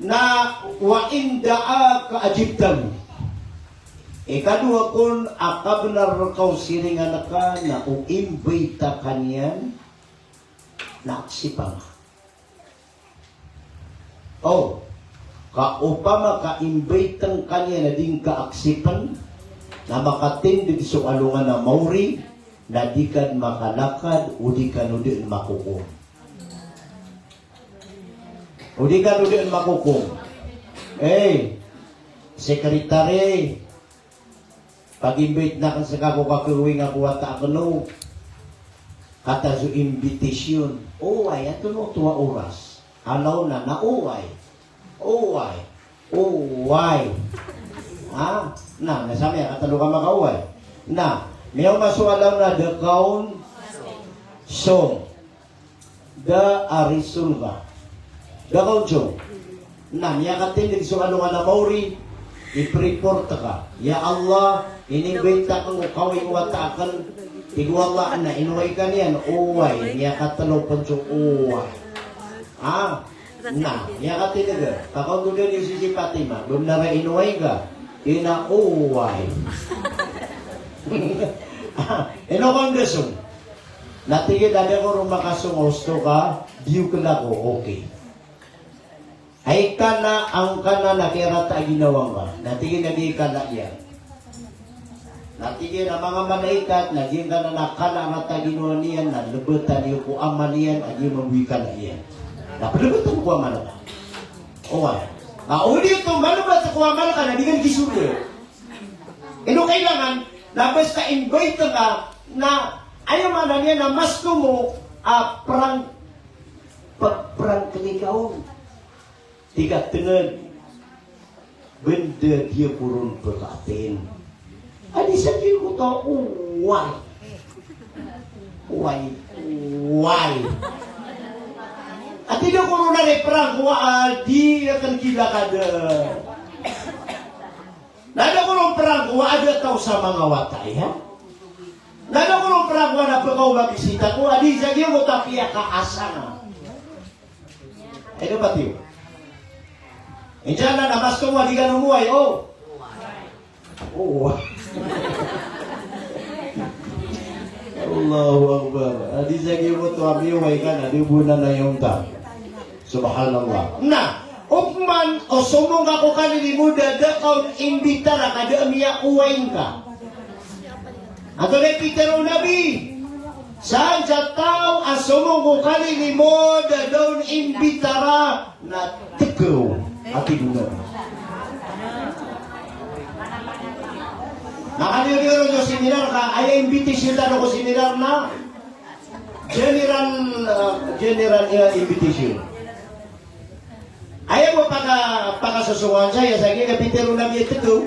na wa in da'aka ajibtahu. Ikadowa kon a kabnar rka o siringan ka na o imbayta ka niyan na aksipan ka. O, ka opama ka imbaytn ka niyan na di ngka aksipn, na makatindg so alongan a maori, na di ka dn makalakad, o di ka dn makokom. O di ka dn makokom. Eh, sekretary, pag-invite akn ska ko kakawing a ko wata akn o. Kata so invitation. Oway, antonaa oto a oras? Alaw na, na oway. Oway. Oway. Ha? Na, na samaya katlo ka makaoway. Na, miyaoma so alaw na da ka on song. Da a reason ka. Da ka on song. Na, miyakatindg so alongan a maori, ipreport ka. Ya Allah, inimbayt akn ko kawing o wata akn. Tig o Allah, na inoway ka niyan, oway, miyakatlo pn so oway. Ah, na, miyakatindg ka. Kakaontodan iyo si Fatima, bnar a inoway ka. Ina oway. Ino ka on da song. Na tig iyan a da ko ron makasong a osto ka, di iyo klako, okay. Ay kala, angkala na kiyarata a ginawa ngka. Na tig iyan a di kala iyan. Na tig iyan a manga malaikat, na giyangkanan a kala a rata a ginawa niyan, na lbatan iyo ko amal iyan, a di mambo i kala iyan. Na plbtn ko amal ka. Oway. Na o di oto malbat ko amal ka, na di ka dn ki sorga. Ino kailangan, na basta invite ka, na aya maana niyan na mas tomo a prank, pag-prank ka on. Tig a tngd, bnda di ako ron pkaatin. A di sa di ko to, oway. Oway. Oway. A tig a di ako ron ari prank, wa, a di akn kila ka da. Na da ko ron prank, wa, a da taw sa manga wata iyan. Na da ko ron prank, wa, na pkaoma bisita ko, a di sa di ako to a piyakaasa na. Ay, dapat iyo. Insan na, na mas tomo a di ka dn omoway, o. O. Allahu Akbar. A di sa giyoto a miyoway ka na, di bo na na iyonta. Subhanallah. Na, opama o somong ka ko kalilimod a da ka on imbitara ka da a miyaoway ngka. Antonaa i pitharo o Nabi? Sa, sa taw a somong ko kalilimod a da on imbitara na tgaw a tig o Nabi. Na kaliyo-liyo ron so seminar ka, aya invitation tano ko seminar na general, ah, general, ah, invitation. Aya bo paka, pakasosongan saya, sa giya pitharo o Nabi a tgaw.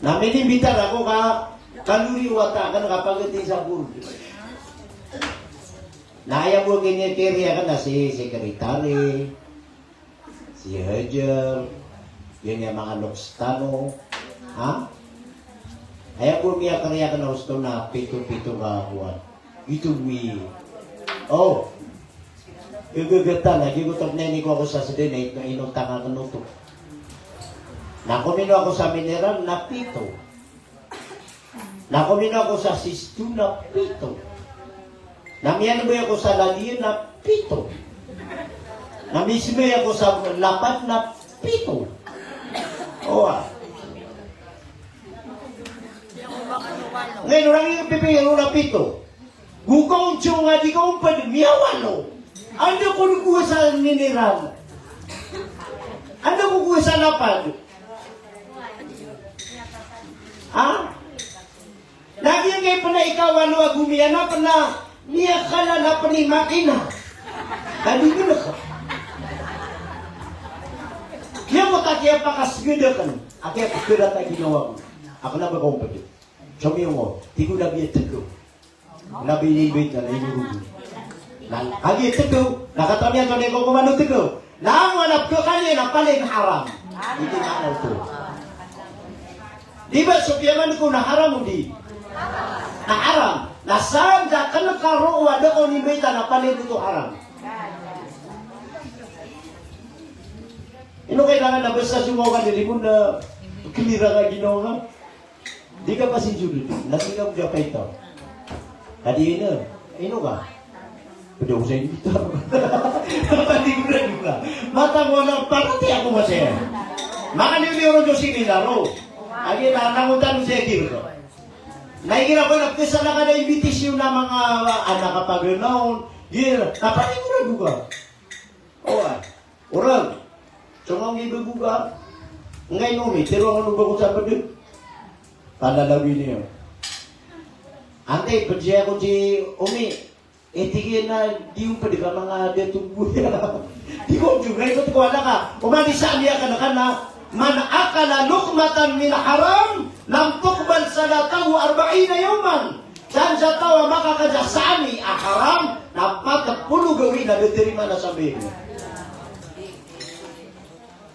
Na minimbitara ako ka, kalori o wata akn ka pagati sa board. Na aya bo kinikiria akn na si secretary, si Hajar, giya manga loks tano. Ha? Aya bo miyakiria akn na osto na pito-pito ka kowan. Ito wi. O. Gagagatan, na giyoto pn a iniko ako sa sdn, na ino, inotang akn oto. Na komino ako sa mineral, na pito. Na komino ako sa sisto, na pito. Na miyanbay ako sa ladiyan, na pito. Na mismay ako sa lapad, na pito. Owa. Ngayon, orang yung pipiliin mo na pito. Go ka on song a di ka on pd, miyawalo. Anda ko dn kowa sa mineral? Anda ko kowa sa lapad? Ha? Na giyangkai pn a ikawalo a gomiyan a pn a miyakala na pn i makina. Ka di gn ka. Giyoto a kiyapakasgd akn, a kiyapakrat a ginawa ko. Akn a ba ka on pd. Somiyong o, tig o Nabi a tgaw. Nabi ini bit na ini rugi. Na, agi tgaw, na katawan iyan antonaa i kokoman o tgaw. Na aya maana pkhakan iyan na palaya haram. Ito na oto. Di ba so kiyaman ko na haram o di? Na haram. Na sa da kn ka roo a da ka on imbayta na palaya oto haram. Ino kailangan na basta so maokan di limon na Klira ka ginawa ka. Di ka pasinsudo, na sii ka bo di paitaw. Ka di ino, ino ka? Pwede ako sa ino ito. Pati ko na di ka. Matang wala parati ako masaya. Makaniyo-niyo ron so seminar o. Agi na, nangotan sa kir ko. Na igira ko na pesa na kada invitation na mga anak a paganaon. Gira, na pati ko na di ka. O, ah. Orang, so nga ngibago ka, ngai nomi, tero nga no ba ko sa pd. Panalawi niyo. Ante, pd siya ko si Omi, e, tig iyan a di on pd ka manga dato bo iya. Di ko juga ito ko anak ka. Oman di sa niya ka na ka na, man akala luqmatan min haram, lam tuqbal salatahu arba'ina yawman. Saan sa taw a makakaza sa ani a haram na pat polo gawii na da tarimaan a sambayang iyan.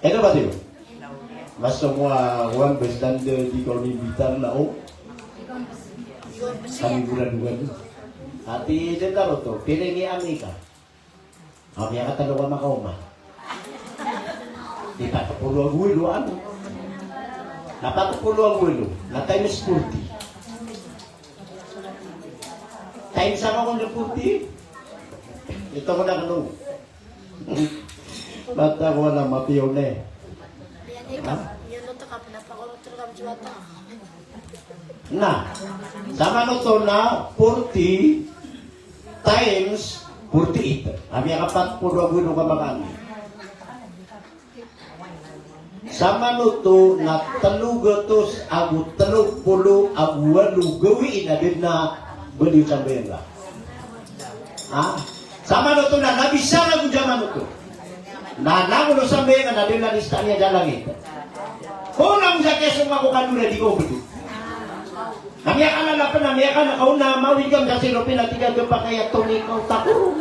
Ino ba tiyo? Mas semua wan bes dan de di kaw inimbitar na o. Kami bulan-bulan. Ati de taro to, piling i ami ka. Kami akatalo ka makaoma. Di pat polo ago walo ano. Na pat polo ago walo. Na times forty. Times ako kung forty. Ito ko na kano. Mata ko na mapiyo na eh. Ha? Na, samanoto na forty times forty-eight. Ami akapat polo ago ino ka makami. Samanoto na telo gatos ago telo polo ago walo gawii na da dn a baliyo sambayang ka. Ha? Samanoto na nabi sa lago samanoto. Na langon o sambayang na da dn a lista niyan sa langit. Ko na mo sa kiyasowa ko kano na di ko bdo. Na miyakalala pn, na miyakana ka on na mawid ka masa siro pn a tig a gpakay a toni ka o takor.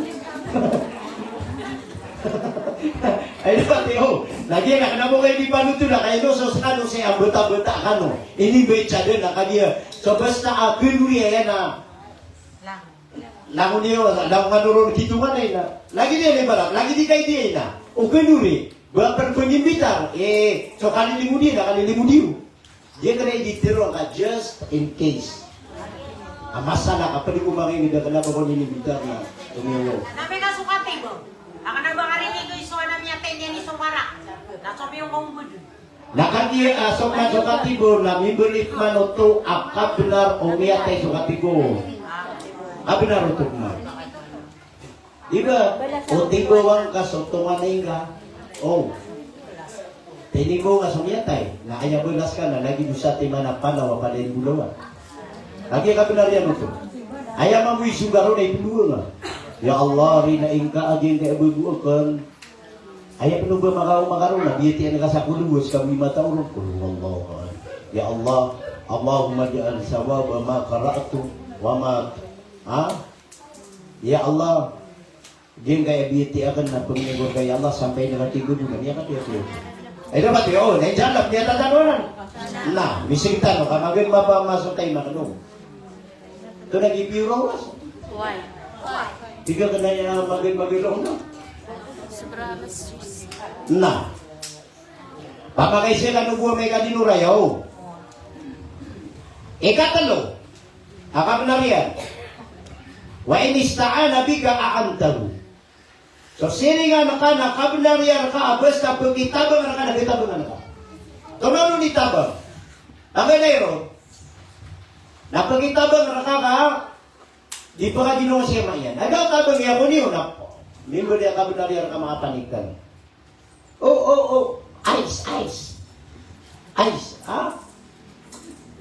Ay, di ba, tiyo? Lagi na kna bo kay di panoto na kay no, so skano si a bata-bata kano. Ini ba i tiyada na kagiya. So basta a kndori aya na. Langon iyo, langon kano ron kitongan ay na. Lagi di na ibarat, lagi di kay di ay na. O kndori, ba pn pngimbitar, e, so kalilimod iyan na kalilimod iyo. Di ka na iditero ka just in case. A masala ka pwede ko mangingid a kna ba ko inimbitar na tumiyong. Na pika so katibo. A kna ba karinig o iso a na miyatay niyan i so warak. Na somiyong ka ombod. Na kagiya a so ka so katibo na mimbelit man oto a kabnar o miyatay so katibo. Kabnar oto man. Di ba? O tibo angka so tonganay ngka. O. Tinibo ngka so miyatay. Na aya balas ka na lagid o satiman a palaw a palayin bolawan. Lagid a kabnar iyan oto. Aya mambo i soga ron na ipndowa ngka. Ya Allah, rinaing ka a giyangkai a bago akn. Aya pn o ba makaoma ka ron na biyatiya ngka sa kolowas ka bo i mata o ron. Qul huwallahu ahad. Ya Allah, Allahumma ij'al sawaba ma qara'tu wa ma, ha? Ya Allah, giyangkai a biyatiya akn na pangni ko rka, ya Allah, sampay na katig o dn, na miyakatiya tiyo. Ay, dapat, o, na insan na, miyatatan onan. Na, misig tano, ka magn mapamaso tayo makno. Ito na gipiyo raw, mas. Why? Tig ka kna aya magn-magn raw na. Sobra mas. Na. Papakaisa kano bo amay ka di noraya, o. Ikatlo a kabnar iyan. Wa in ista'ana bika a'antahu. So siringan ka na kabnar iyan rka a basta pkitabang rka na kitabangan ka. Tonaa ron i tabang? Tabang na iro. Na pkitabang rka ka di pkaginawa si ama iyan. Anda tabang iyan ko niyo na. Mimber iyan kabnar iyan rka makapanikan. O, o, o. Ice, ice. Ice, ha?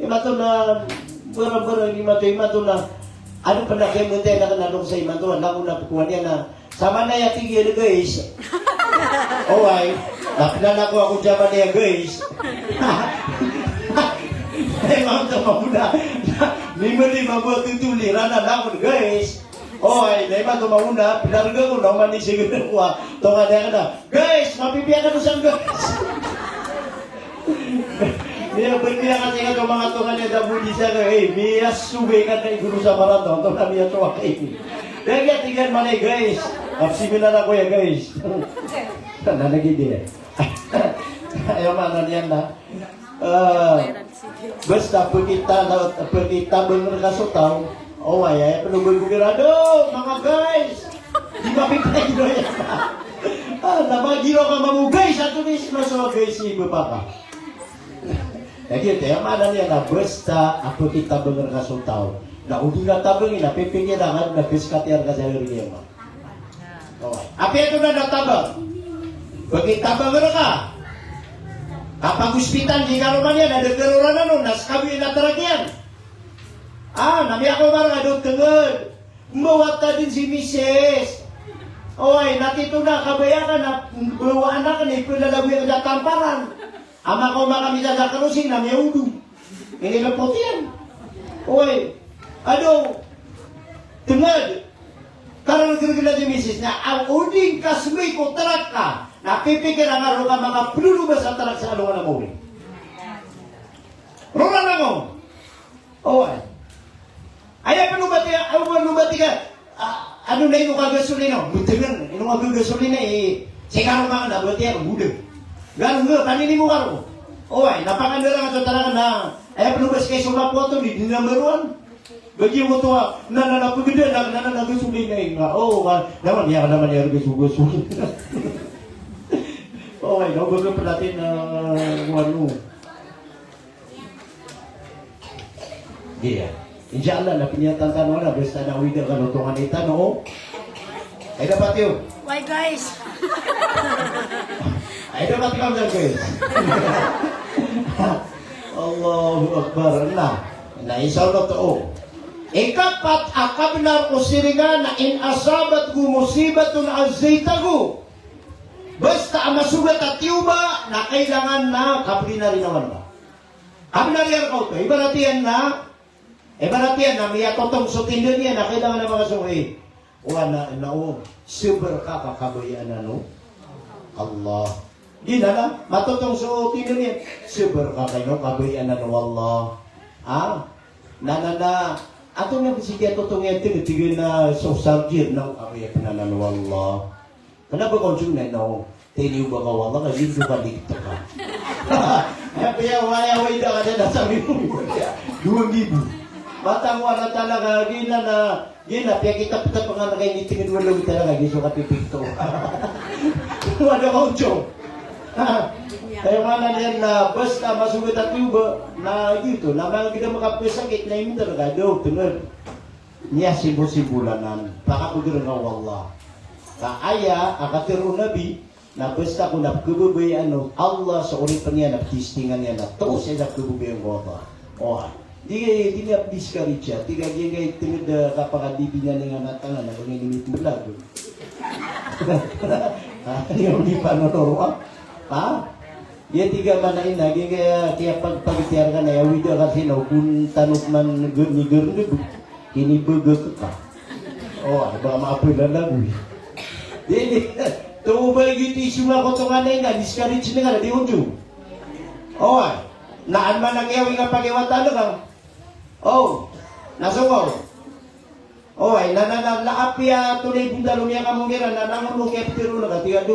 Imanto na, bera-bera, imanto, imanto na. Ano pn a kiyamantay na kna dong sa imanto, na ko na pkowan iyan na. Samanaya tig iyan, guys. Oway. Na pn a ko ako jaman iyan, guys. Imanto mambo na. Mimber iyan mambo a tutuli, rana na ko, guys. Oway, na imanto mambo na, pnarga ko na oman i sign ko a tonganay akn na, guys, mapipiya kano san, guys? Miyapiya ka sii ko manga tonganay a da bo di sa ka, eh, miyasogay ka na i goro sa Maratao, tonganay a miyatowa ka ini. Dn giya tig iyan man i, guys. Kapsiminar ako iya, guys. Na lagid iyan. Aya maana niyan na. Ah, basta pkita, pkitabang rka so taw. Oway, aya pn o ba gobirado, manga guys. Di ba pipay do yan? Ah, na ba giraw ka mambo guys, ato ni sino so guys i bapa ka. Lagid oto, aya maana niyan na basta a pkitabang rka so taw, na o di nga tabangin na pipikiran ka na pskatiya rka sa hari kiyamat. Oway. Apiya oto na da tabang. Pkitabang rka. Kapag ospital, di karoma niyan, na da karoraan on, na ska bo i na tarak iyan. Ah, na miyakaoma rka, do tngd. Mbawata dn si misis. Oway, na tito na kabaya ka na mbawa anak ni, plalagoi ka sa tamparan. Ama ko makamitad a krosing na miyaodong. Inilpot iyan. Oway. Ado. Tngd. Karargrgla di misis na, a o di ngka smbay ko tarak ka, na pipikiran ka roo ka makaplolobas a tarak sa alongan a mawri. Roo na langon. Oway. Aya pn o ba tiya, aya pn o ba tiya, a, ano na ino ka gasolina, btngn, ino ka gasolina, i, sii ka roo mangn a ba tiya, btngn. Galo nga, paninimo ka roo. Oway, na pakandara nga so tarak na, aya pn o ba sii ka so mapoto, di, di number one. Bagi mo to, a, na, na, na, pagda, na, na, na, na, gasolina, i, nga, o, ka, naman, ya, naman, ya, gasolina. Oway, na, o ba ka pn atin, a, ano. Iya. Insha Allah, na pniyatantano na, basta na awida kano tonganay tano, o. Ay, dapat iyo. Why, guys? Ay, dapat iyo, guys. Allahu Akbar. Na, na, insha Allah to, o. Ikapat a kabnar o siringan na in asabathu musibatun azzaitahu. Basta a masogat a tiyoba, na kailangan na kaprinarinawan ka. Kabnar iyan ka oto, ibarat iyan na, ibarat iyan na miyatotong so tinda niyan na kailangan na makasong, eh. Wa na, na o, sabar ka ka kabayaan o Allah. Di na na, matotong so tinda niyan. Sabar ka ka ino, kabayaan o Allah. Ha? Na, na, na, ato na bisi kiyatotong iyan, tig, tig na so sargir na, kabayaan o Allah. Kna ba ka on song na ino, tiniyoba ka o Allah, ka giyoto ka ligtk ka. Kna ba aya, aya, aya, da ka da sa libo. Dowa libo. Matag o Allah Ta'ala ka, giya na, giya na, piyakitaptap nga na ka ini tingd walo Ta'ala ka, giya so kapipikto. Wala ka on song. Aya maana niyan na, basta masogat a tiyoba, na giyoto, na manga gda makapkasakit, na imintar ka, do, tngd. Niya simbo-simbo lanan, pakabagr nga o Allah. Ka aya a katharo o Nabi, na basta ko na pkhababayaan o Allah so oripn iyan na ptistingan iyan na toro sa isa pkhababayaan ko Allah. O, di, di niya pdiscourage, tig a giyangkai tngd a kapakadibingan iyan a tangan a bangin ini pmbalag. Ha, di niya panonoron. Ha? Iya tig a maana iyan na giyangkaya kiyapagpagtiyar ka na aya wida ka sinaw kon tano man nigr, nigr, nigr. Kinibagak ka. O, ba maapil a lagoy. Di, di. Tomo ba giyoto i isong a kotongan na ina, discourage na ka na, di onjong. O, na an man a kiyawi nga pakiwatan ka. O, na so ka. Oway, na, na, na, na apiya tonay bontal o miyakamongiran, na, na, na,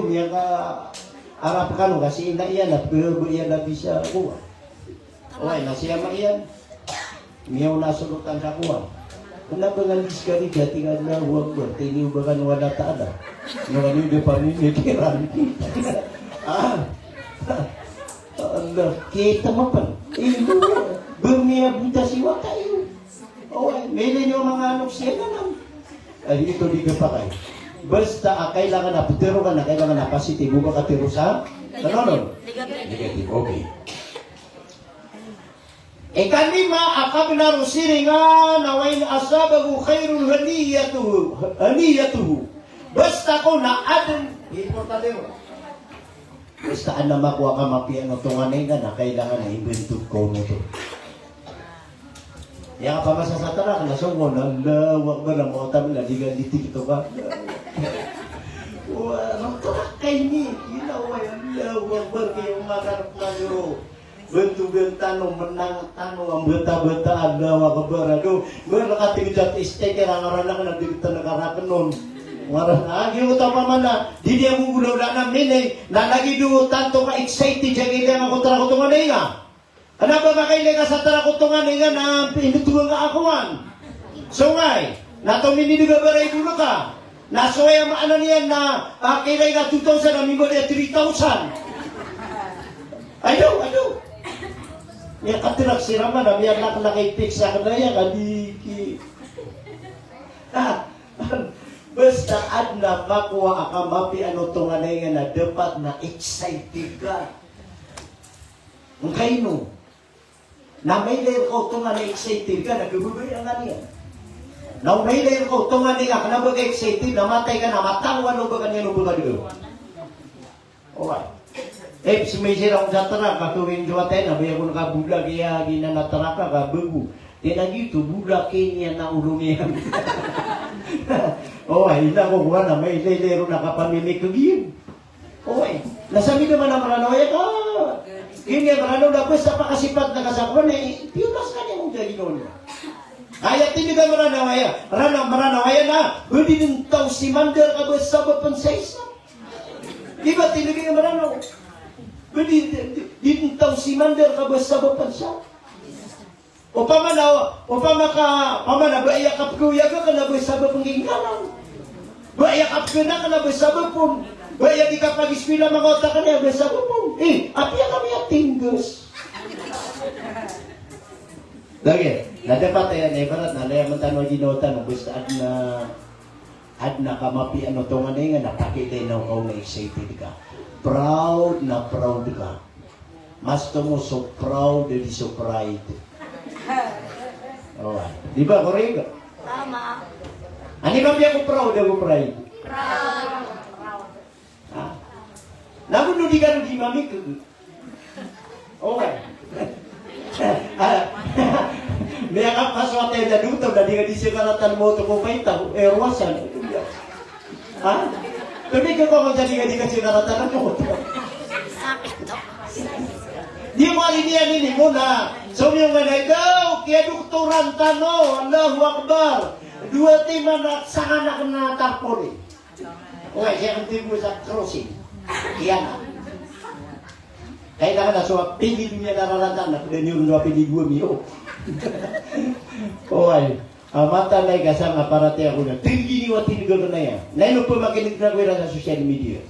miyakaarap kano, kasi ina iyan, na, pkhababayaan iyan na bisa, kowa. Oway, na si ama iyan. Miyaona so lotan sa kowa. Kna ba nga discourage, tig a Allahu Akbar, tiniyoba kano o Allah Ta'ala. Na kano di pamimikiran. Ah. Allah, kita mapan. Ino, ba miyabota si wata iyo. Oway, mailay niyo manga anok siya naman. Ay, ito di kapakay. Basta a kailangan a ptharo ka na, kailangan a positive, o ba ka tharo sa, ano, ano? Negative. Negative, okay. Ikalima a kabnar o siringan na wa in asabahu khairun haniyatuhu, haniyatuhu. Basta ko na adn, importante mo. Basta adn a makowa ka mapiya o tonganay nga na kailangan a imbantog ka on oto. Aya ka pamasa sa tarak na so ko na, Allahu Akbar, na mawata mo na di ka di TikTok ka. Wa, na tarak ka ini. Ina wa, Allahu Akbar, kaya umakan na niro. Bantogan tano, menang tano, ang bata-bata, Allahu Akbar, ado. Mbarak a tig a sticker a ngaran akn na di tano karakn on. Ngaran, a, giyoto a pamana, di niyan gogolawlaan a minay, na lagid o tanto ka excited, siya giya nga kotra ko tonganay nga. Kna ba makailay ka sa trak o tonganay nga na pindot ka a kowan, songay, na tominideg a baray bolka. Na so aya maana niyan na, ah, kiilay ka two thousand, na mimbaloy a three thousand. Ado, ado. Miyakatrak siran man, na miyalaklak i pik sa kna aya, ka di ki-, ah, basta adn a makowa a kamapiya o tonganay nga na dapat na excited ka. Ngkaino? Na mailay rka o tonganay a excited ka na khababayaan ka niyan. Na o mailay rka o tonganay nga kna ba ka excited na matay ka na matangowan o ba ka niyan o ba ka dn. Oway. Eh, smiy siran sa trak, ka kawin so atay na, baya kon ka bolak iya giyanan a trak ka, ka bago. Tig iyan a giyoto, bolak iyan a olo niyan. Oway, ina ko kowan na mailay-ilay ron a kapamimik ka giyan. Oway, na samiyan man a Mranaw aya ka. Giya Mranaw na basta pakasipat na ka sa kowan, eh, piyolas ka niyan o ginawa niyan. Aya tindg a Mranaw aya, Mranaw, Mranaw aya na, ba di dn taw simandar ka ba sabap pn sa isa. Di ba tindg a Mranaw? Ba di, di, di dn taw simandar ka ba sabap pn sa. Opama na, opama ka, opama na ba iya kapkhaoyag ka na ba sabap pn giyangkanan. Ba iya kapkhanak ka na ba sabap pn. Ba iya di kapagiskwila manga wata ka na ba sabap pn. Eh, apiya ka miyatindg. Lagid, na dapat aya na ibarat na laya man tano a ginawa tano, basta adn a, adn a kamapiya o tonganay nga na pakita ino ka na excited ka. Proud na proud ka. Mas tomo so proud di so pride. Oway. Di ba, korek? Tama. Anda i mapiya ko proud ago pride? Proud. Ha? Na go no di ka di mamikg. Oway. Ah. Miyakapasowat aya doktor na di ka di sikaratan mawto ko paitaw, eh, rowasan. Ha? Pemikir ko sa di ka di ka sikaratan mawto. Di mo ari niyan ini mona. So, miyong nga na ikaw, kiyadoktoran tano, Allahu Akbar. Dowa timan a sangan akn a tarpaulin. Oway, siya kan tibo sa crossing. Iyan. Kailangan na so apelyido niyan a raratan na pd niyo ron so apelyido ami, o. Oway. A, mataan a ika sanga paratiyaya ko na. Tindgi niyo a tindg akn aya. Na ino pamakin'g na ko iran sa social media.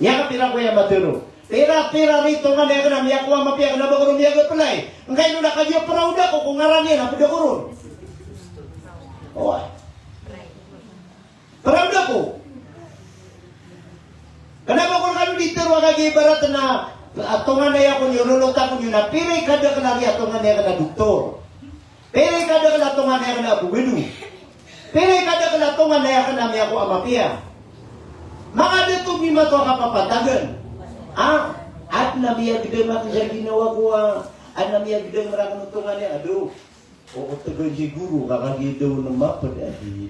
Miyakapira ko aya matero. Pira, pira ri tonganay akn a miyakowa a mapiya kna ba ko ron miyag-apply. Ngkaino na kagiya proud ako ko ngaran iyan a pd ako ron. Oway. Proud ako. Kna ba ko rkano di tero a kagiya ibarat na, a, tonganay ako niyo, lolot ako niyo na pira i kadakl a riya tonganay akn a doktor. Pira i kadakl a tonganay akn a abogado. Pira i kadakl a tonganay akn a miyakowa a mapiya. Manga da to mimato a kapapantagan. A, adn a miyagdam akn sa ginawa ko a, adn a miyagdam rakn o tonganay, ado. O, o, tgan siguro ka kagiya daw na mapd a di.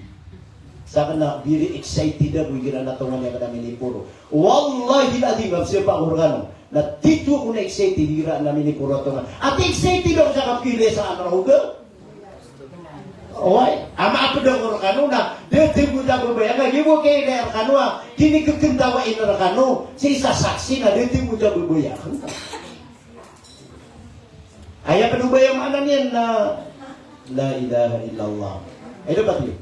Sakn na very excited ako igira na tonganay akn a miniporo. Wallahil adhim, a pzapa ko rkano. Na tito ako na excited igira na miniporo a tonganay. Ati excited ako sa kapkhailay sa an rahoga. Oway, a mapd ako rkano na, da tgo ta babaya, ka giya bo kailay rkano a, kinikikntawa in rkano, sii sa saksi na da tgo ta babaya. Aya pd o baya maana niyan na la ilaha illallah. Ay, dapat yun.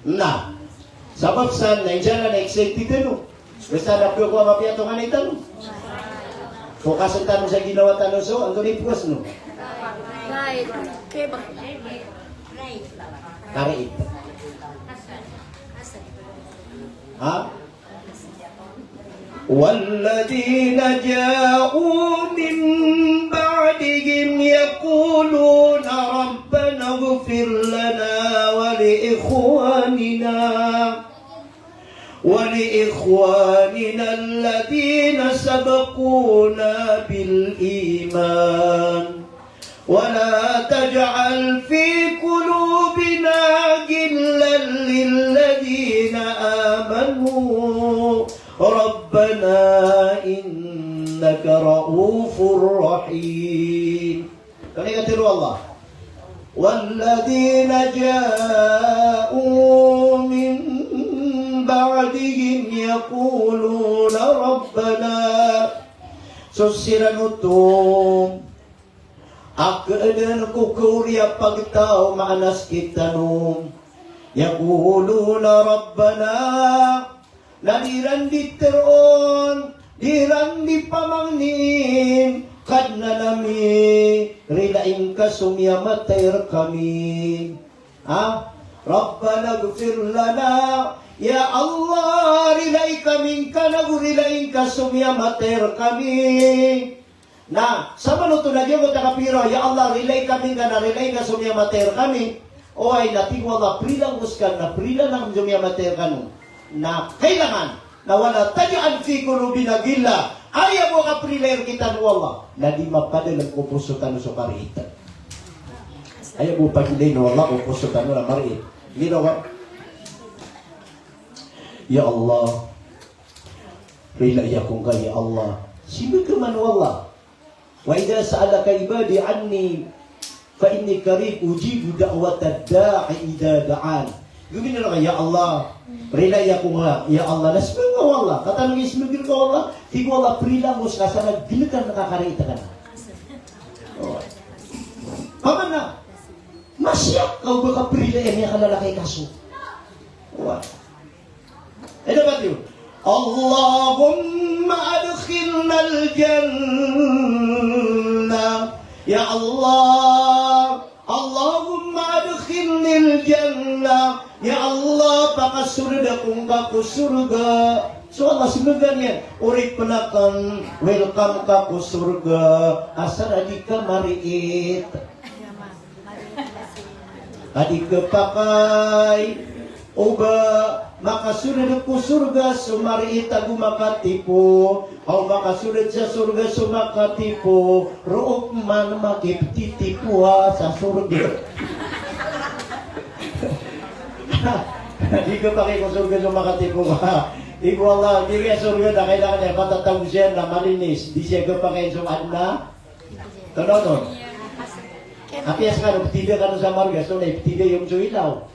Na, sabap sa na insan na excited tano. Basta na pd ko a mapiya tonganay tano. Focus tano sa ginawa tano, so, antonaa i focus no? Karait. Ha? والذين جاءوا من بعدهم يقولون ربنا اغفر لنا ولإخواننا، ولإخواننا الذين سبقونا بالإيمان، ولا تجعل في قلوبنا غلا للذين آمنوا ربنا إنك رءوف رحيم. Kna aya katharo o Allah. والذين جاءوا من بعدهم يقولون ربنا. So siran oto A khaadn ko khaoriya pagtaw, maana sktano. Yaquluna Rabbana, na di ran di teroon, di ran di pamangnin, Kadnan ami, rilaing ka so miyamatay rekami. Ha? Rabbana ighfir lana, ya Allah, rilai kami ngka, nago rilaing ka so miyamatay rekami. Na samanoto na giyangkoto a kapiro, ya Allah, rilai kami ngka, na rilaing ka so miyamatay rekami. Oway, na tig o Allah, prila ngka so, na prila ngka so miyamatay rekano. Na kailangan na wala taj'al fi qulubina ghillan. Aya bo a kaprilai rektano o Allah na di mapadalm ko poso tano so kariit. Aya bo a pagilay o Allah ko poso tano na mariit. Ginawa. Ya Allah, rilai ako ngka, ya Allah. Sii bo kman o Allah. Wa idha sa'alaka ibadi anni fa inni qarib ujibu da'watad da'i idha da'an. Gomini rka, ya Allah, rilai ako ngka, ya Allah, na smbag ka o Allah. Katawan o smbag rka o Allah, tig o Allah, prila ngka so, ka sa na glekan ka kariit ka na. O. Paman na, masiya ka o ba ka prilai a miyakalala ka i kaso. Wa. Ino ba tiyo? Allahumma adkhilnal jannah. Ya Allah. Allahumma adkhilnil jannah. Ya Allah, pakasold ako ngka ko sorga. So Allah, smbag iyan, oripn akn, welcome ka ko sorga. Asar a di ka mariit. Ka di khapakay o ba makasold ko sorga so mariit ago makatipo, o makasold sa sorga so makatipo, roo pman makiptitipoa sa sorga. Di khapakay ko sorga so makatipo ka. Tig o Allah, di ka sorga na kailangan a patatago siyan na malinis. Di siya khapakay so adn a Tonton. Apiya skano, ptida kano sa margas, so na iptida iyo so ilaw.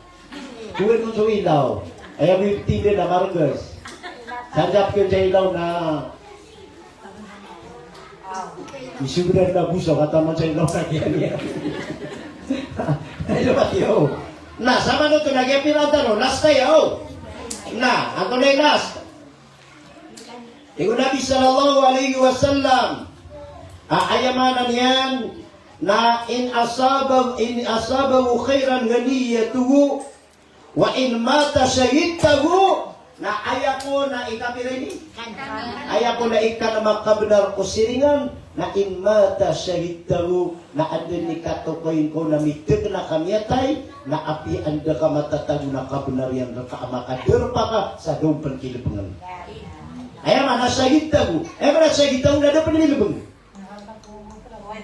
Kuwan on so ilaw. Aya bo iptida na margas. Sa jap ko sa ilaw na isubra na buso, kataman sa ilaw na kiyan iyan. Aya ba tiyo. Na, samanoto na giya pirantaro, last tayo. Na, antonaa i last? Tig o Nabi sallallahu alaihi wasallam, a, aya maana niyan na in asaba, in asabahu khairan haniyatuhu, wa in mata shahidtahu, na aya ko na ikapira ini? Aya ko na ikan makabnar o siringan, na in mata shahidtahu, na anda i katokawi ngka on na miteg na ka miyatay, na apiya anda ka matatago na kabnar iyan rka a makadarpa ka sa da on pn kilbngn. Aya maana shahidtahu. Aya maana shahidtahu na da pn milbng.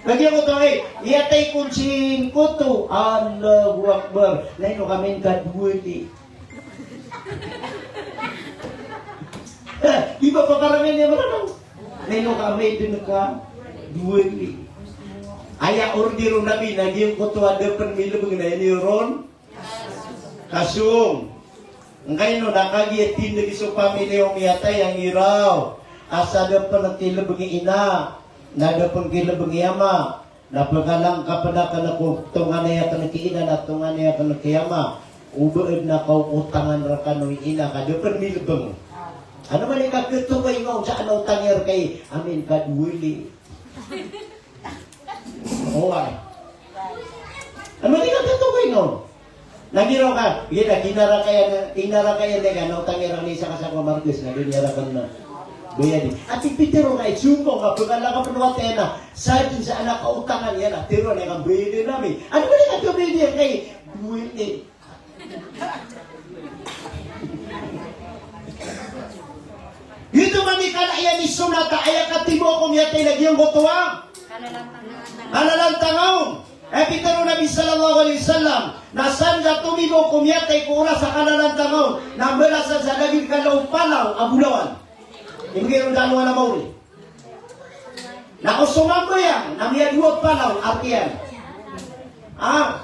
Lagid o taw a, eh, iyatay kon si ngkoto. Allahu Akbar. Na ino ka main ka dowa li. Eh, di ba pakarangan iyan maana? Na ino ka main dn ka dowa li. Aya order o Nabi na giyangkoto a da pn milbng na ino ron kasong. Ngkaino na kagiya tindg so pamilya o miyatay a ngiraw a sa da pn kilbng i ina, na da pn kilbng i ama, na pkalang ka pn akn ko tonganay akn ki ina na tonganay akn ki ama. O ba adn a kautangan rkano i ina ka da pn milbng. Ano man i kakatokawi ngka on sa ana otang iyan rka i amin ka dowa li. Oway. Ano di ka tatokawi ngka on? Na giraw ka, gina, gina raka iyan, ina raka iyan, na ino ka na otang iyan rka i isa ka sako a margas, na da niyan rka na bayadi. Ati pitero ka i, sumpo ka, bkala ka pn wata iyan na, sa dn sa ana kautangan iyan na, tero na ka bayadi rkami. Ano ba di ka kabayadi rka i dowa li? Giyoto man i kala iyan i sonat a aya katibo ko miyatay na giyangkoto a kalalantangaw. Aya pitharo o Nabi sallallahu alaihi wasallam na san ka tomibo ko miyatay ko oras a kalalantangaw na mbalasan sa lagid kala o palaw a bolawan. Ibgay ron tano a mawri. Na o somambayang na miyadowa palaw a rk iyan. Ah.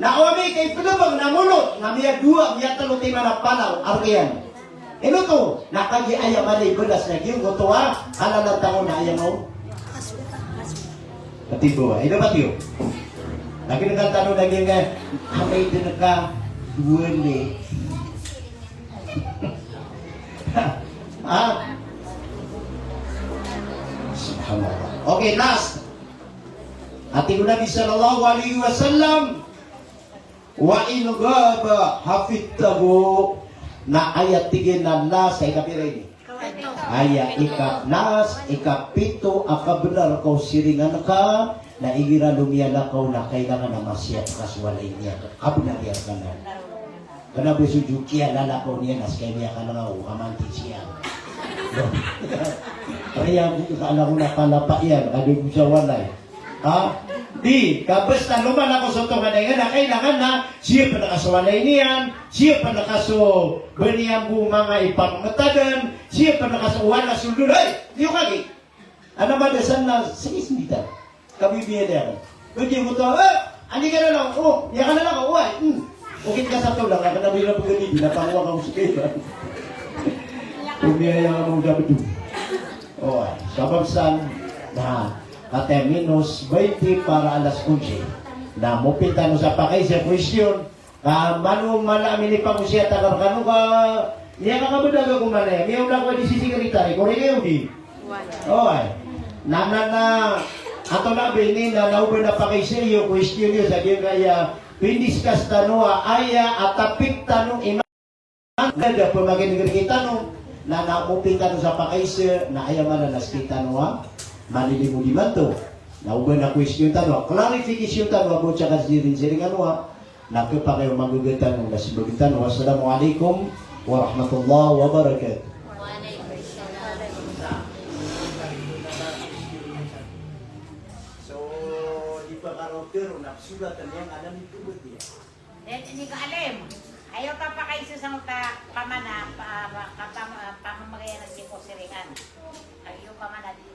Na o amay ka ipnbng na monot na miyadowa, miyatlo timan a palaw a rk iyan. Ino oto? Na kagiya aya man i balas na giyangkoto a kalalantangaw na aya maw. Pati bo, ino pati yo? Lagi na tano lagi nga, amay din ka, duwele. Ha? Subhanallah. Okay, last. Ati ko Nabi sallallahu alaihi wasallam, "Wa in ghaba hafidtahu." Na aya tig iyan a last, sa ikapira ini? Aya ika-, last, ikapito a kabnar ko siringan ka, na igira lomiyalakaw na kailangan na masiyap ka so walay niyan. Kabnar iyan ka na. Kna ba so diyok iyan, lalakaw niyan, na ska i miyakalakaw, kamanti siya. Kaya ko ka alam ko na palapa iyan, kada ko sa walay. Ha? Di, ka basta lomalakaw so tonganay nga na kailangan na siyapn ka so walay niyan, siyapn ka so ba niyan bo manga ipamamatadan, siyapn ka so wala so lolay. Di o kagi. Ana madasan na sige sinditan. Kabibiya niyan. Bagi mo to, eh, ani ka na lang, oh, iya ka na lang, oh, ay, hmm. Okit ka sa to lang, kna ba ino pagani, di na panguwa ka mo sa kailan. Pumiyaya ka mo dapat doon. Oh, ay, sabab san, na, Kate minus baynte para alas onse. Na mopit tano sa pakaisa a question. Ka mano mala a minipangosiyat akn rkano ka, miyakakabdad ako man aya. Miyaona ako di si sekretary, ko rin kayo di. Oway. Na, na, na, ato na ba ini, na, na oba na pakaisa iyo, question iyo, sa giyangkaya, pindiscuss tano a aya a topic tano iman. Anda da pamakinigir kitano, na naopi tano sa pakaisa, na aya maana na sktano a malilimod imanto. Na oba na question tano, clarification tano, a bo tsaka sirin siringan wa, na kepakay o manggagatan o na simbagin tano. Wassalamu alaikum warahmatullahi wabarakatuh. So, di pa karo tero na sulatan yang ada ni tubat ya. Dn ini ka alim. Aya ka pakaisa sangkoto a pamana, pa, pa, ka pam-, pamamagay a sii ko siringan. Aya pamana di,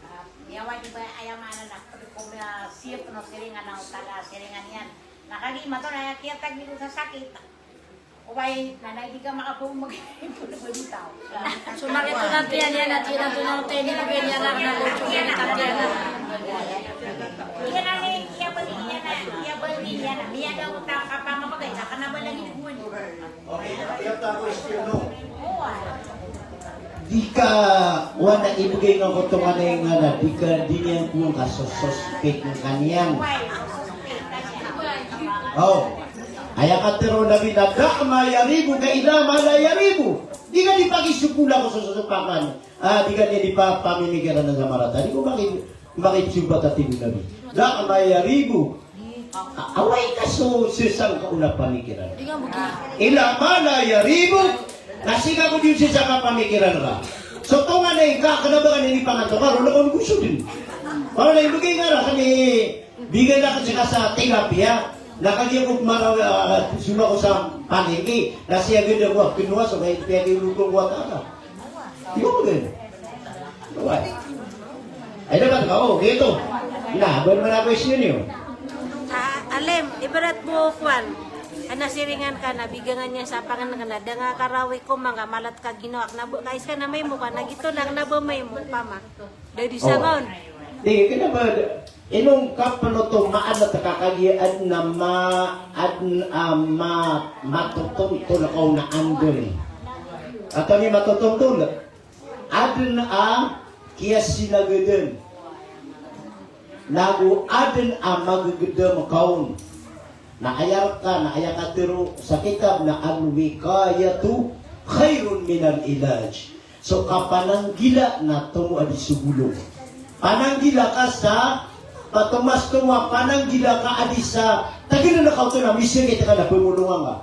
ah, miyawa di ba aya maana na, ko miya siyap o siringan o taga siringan iyan. Na kagiya mato na kiyatag dito sa sakit. Oway, na, na di ka makapamamagay. So, makito na tiyan iyan, na tiyan na to na tiyan, na tiyan na, na tiyan na. Iyan na, iya ba niyan na, iya ba niyan na, miyada o ta kapamamagay, na kna ba lagi duwan. Okay, iya ta question, no? Oway. Di ka, wana ibgay nga ko tonganay nga na, di ka, di niyan ko nga so suspect nga kaniyan. Oway, so suspect kaniyan. Oh. Aya katharo o Nabi na, "Da' ma yaribuka ila ma la yaribuk." Di ka di pakisogola ko so, so, so pakan. Ah, di ka di, di pa, pamimikiran sa marata. Di ko maki-, makisompat a tig o Nabi. "Da' ma yaribuk." A-, away ka so sesang ka ona pamikiran. Ila ma la yaribuk. Na sii ka ko di sesang ka pamikiran ka. So tonganay ka, kna ba ka ini panganto ka, ron ako nagosodn. Para na ibgay nga ra kani Bigan akn sii ka sa tilapia. Na kagiya ko maraw, ah, suma ko sa palengke. Na sii a ganda ko a kinowa so kay piyakiluto ko a taka. Iyo, ganda. Oway. Ay, dapat ka, oh, gito. Na, ba naman a question iyo? Ah, alim, ibarat bo kowan. Ana siringan ka na, bigangan iyan sa pangnngkn na, da nga karawi ko manga malat ka ginawa, kna ba, kais ka na maimo ka na gito na, kna ba maimo, pama. Da di sangon. Di, kna ba, ino ngka pn oto maana ta ka kagiya adn a ma, adn a ma, matotontol ka on a andn. Antonaa i matotontol? Adn a kiyasinagadan. Nago adn a magagdam ka on. Na aya rka, na aya katharo sa kitab na al-wiqayatu khairun minal ilaj. So kapananggila na tomo a di so bolong. Pananggila ka sa, patomas tomo a pananggila ka a di sa, tagiln ka oto na misakit ka na pmolongan ka.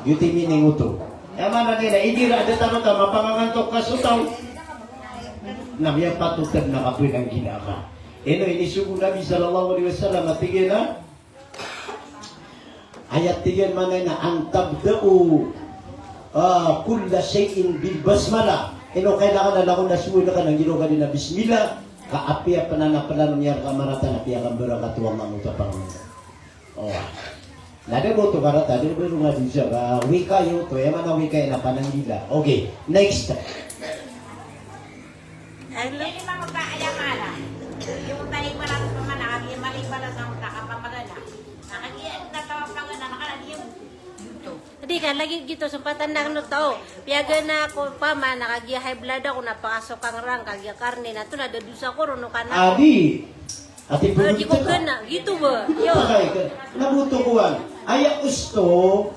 Giyoto i meaning oto. Aya maana niyan na igira a da tano ta mapangangantok ka so taw na miyapatot na kapananggila ka. Ino inisogo o Nabi sallallahu alaihi wasallam a tig iyan a Aya tig iyan maana niyan na an tabda'u, ah, kulla shay'in bil basmalah. Ino kailangan a langon a sowa ka na nggiroka dn a bismillah, ka apiya pn a plano niyan ka marata na apiya ka mbarakat o Allah oto a panganon. Oh. Na da bo oto karata, da bo oto nga di sa ka wikaya oto, aya maana wikaya na pananggila. Okay, next. Hello. Ini mama ka aya maana. Iyo, tali pala sa pamana, kagiya mali pala sa utak a pamagana. Na kagiya, tatawa pagana, na kala di iyo. Di ka lagi gito, sumpatan na kano tao. Piyagana ko pamana, kagiya high blood ako, na pakasokang rang, kagiya karne, na to na dadosa ko, rono ka na. Adi. Ati pagana, gito ba? Iyo. Pakay ka. Na boto kowan. Aya osto,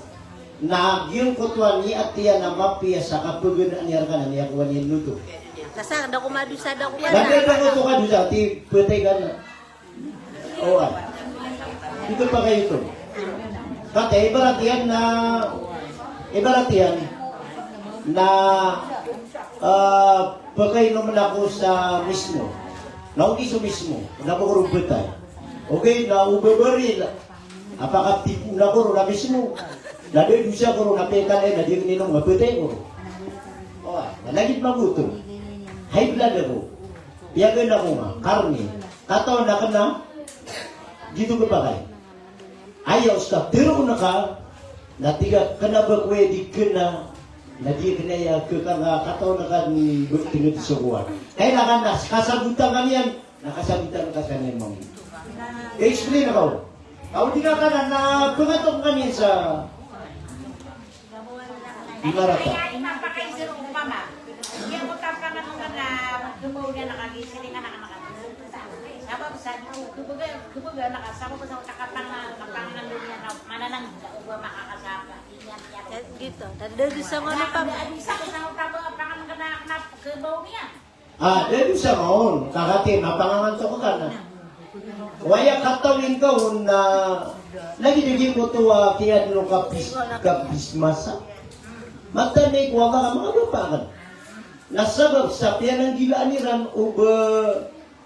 na giyangkoto a niyan a mapiya sa kapaganaan iyan rka na miyakowa niyan oto. Nasa, da ko madosa, da ko. Nasa, da ko madosa, ati patay ka na. Oway. Ito pakay oto. Kati, ibarat iyan na, ibarat iyan na, ah, pakainom ako sa mismo. Na oki so mismo, na ko rubetay. Okay, na o babaril. Apakatipo na ko ron na mismo. Na dadosa ko ron na pekal iyan na di ako ininom, nga patay ko ron. Oway, na lagid mambo oto. High blood ako. Piyagana ko nga, karne. Katawan akn a gito kapakay. Aya osto, tharoon ka, na tig a kna ba ko aya di kna, na di kna aya kna, katawan ka ni ba tngd so kowan. Kailangan na kasagotan ka niyan, na kasagotan ka skaniyan mambo. Explain ako. Aw di ka kna, na pngatok ka niyan sa Di marata. Aya, aya mapakay sir, opama. Iya ko tapangan o kna, khabaw niyan a kagiya siringan a kna. Sabap sa di ko khabaga, khabaga na ka, sabap sa utak a pangan, kapangan do niyan na mananang, da o ba makakasaba. Iya, iya. Eh, gito. Tanda di sa mga pam- Adi sa ko sa utak a pangan kna, kna, khabaw niyan. Ah, da dosa ka on, ka kati, mapangangantok ka na. Oway, katawan ka on na, lagid a giyangkoto a kiyaadn o kapis-, kapismasa. Mataan ko a manga, manga bapa akn. Na sabap sa piyananggilaan iran o ba,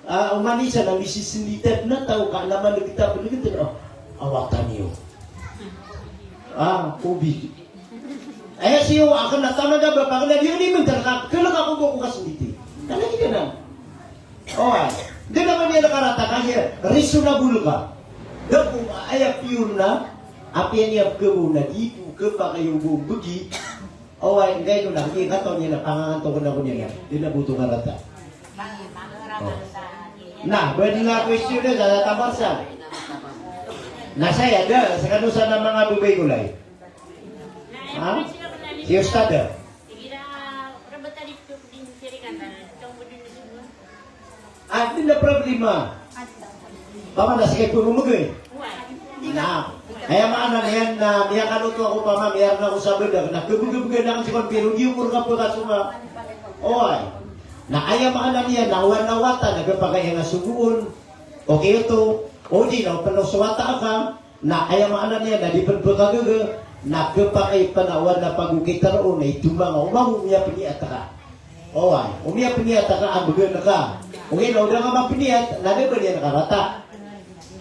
ah, oman i isa na misisnditad na taw ka na manegta, manegta, oh, awatan iyo. Ah, obi. Aya siyowa akn na taman a bapa akn na di ngka di mntar ka, klka ko ba ko kasnditi. Kna di kna. Oway. Di na man iyan karata ka, aya reasonable ka. Da ko aya piyor na, apiya niyan pkhabaw na di ko khapakay o ba mbgi. Oway, nggaino na, di katawan iyan na pangangantok ako niyan na. Di na boto karata. Oh. Na, ba di na question na, sa tamarsa. Na saya, da, skano sa na manga babay ko lay. Ha? Si Ustad, ah? Ah, di na problema. Paman na sige puro mege. Na, aya maana niyan na miyakaloto ako paman, miyarn ako sa bedag, na kebege-bege na kasi kon pero di ko kapekasonga. Oway. Na aya maana niyan na oway na wata na kepakay nga sogoon. Okay oto. O di na, o peno so wata ka. Na aya maana niyan na di pn pkagege, na kepakay pn a oway na pagokit ron na itomanga o mamo miyapniyat ka. Oway, o miyapniyat ka a mbgan ka. Ogaid na o da nga mapniyat, na da ba niyan karata.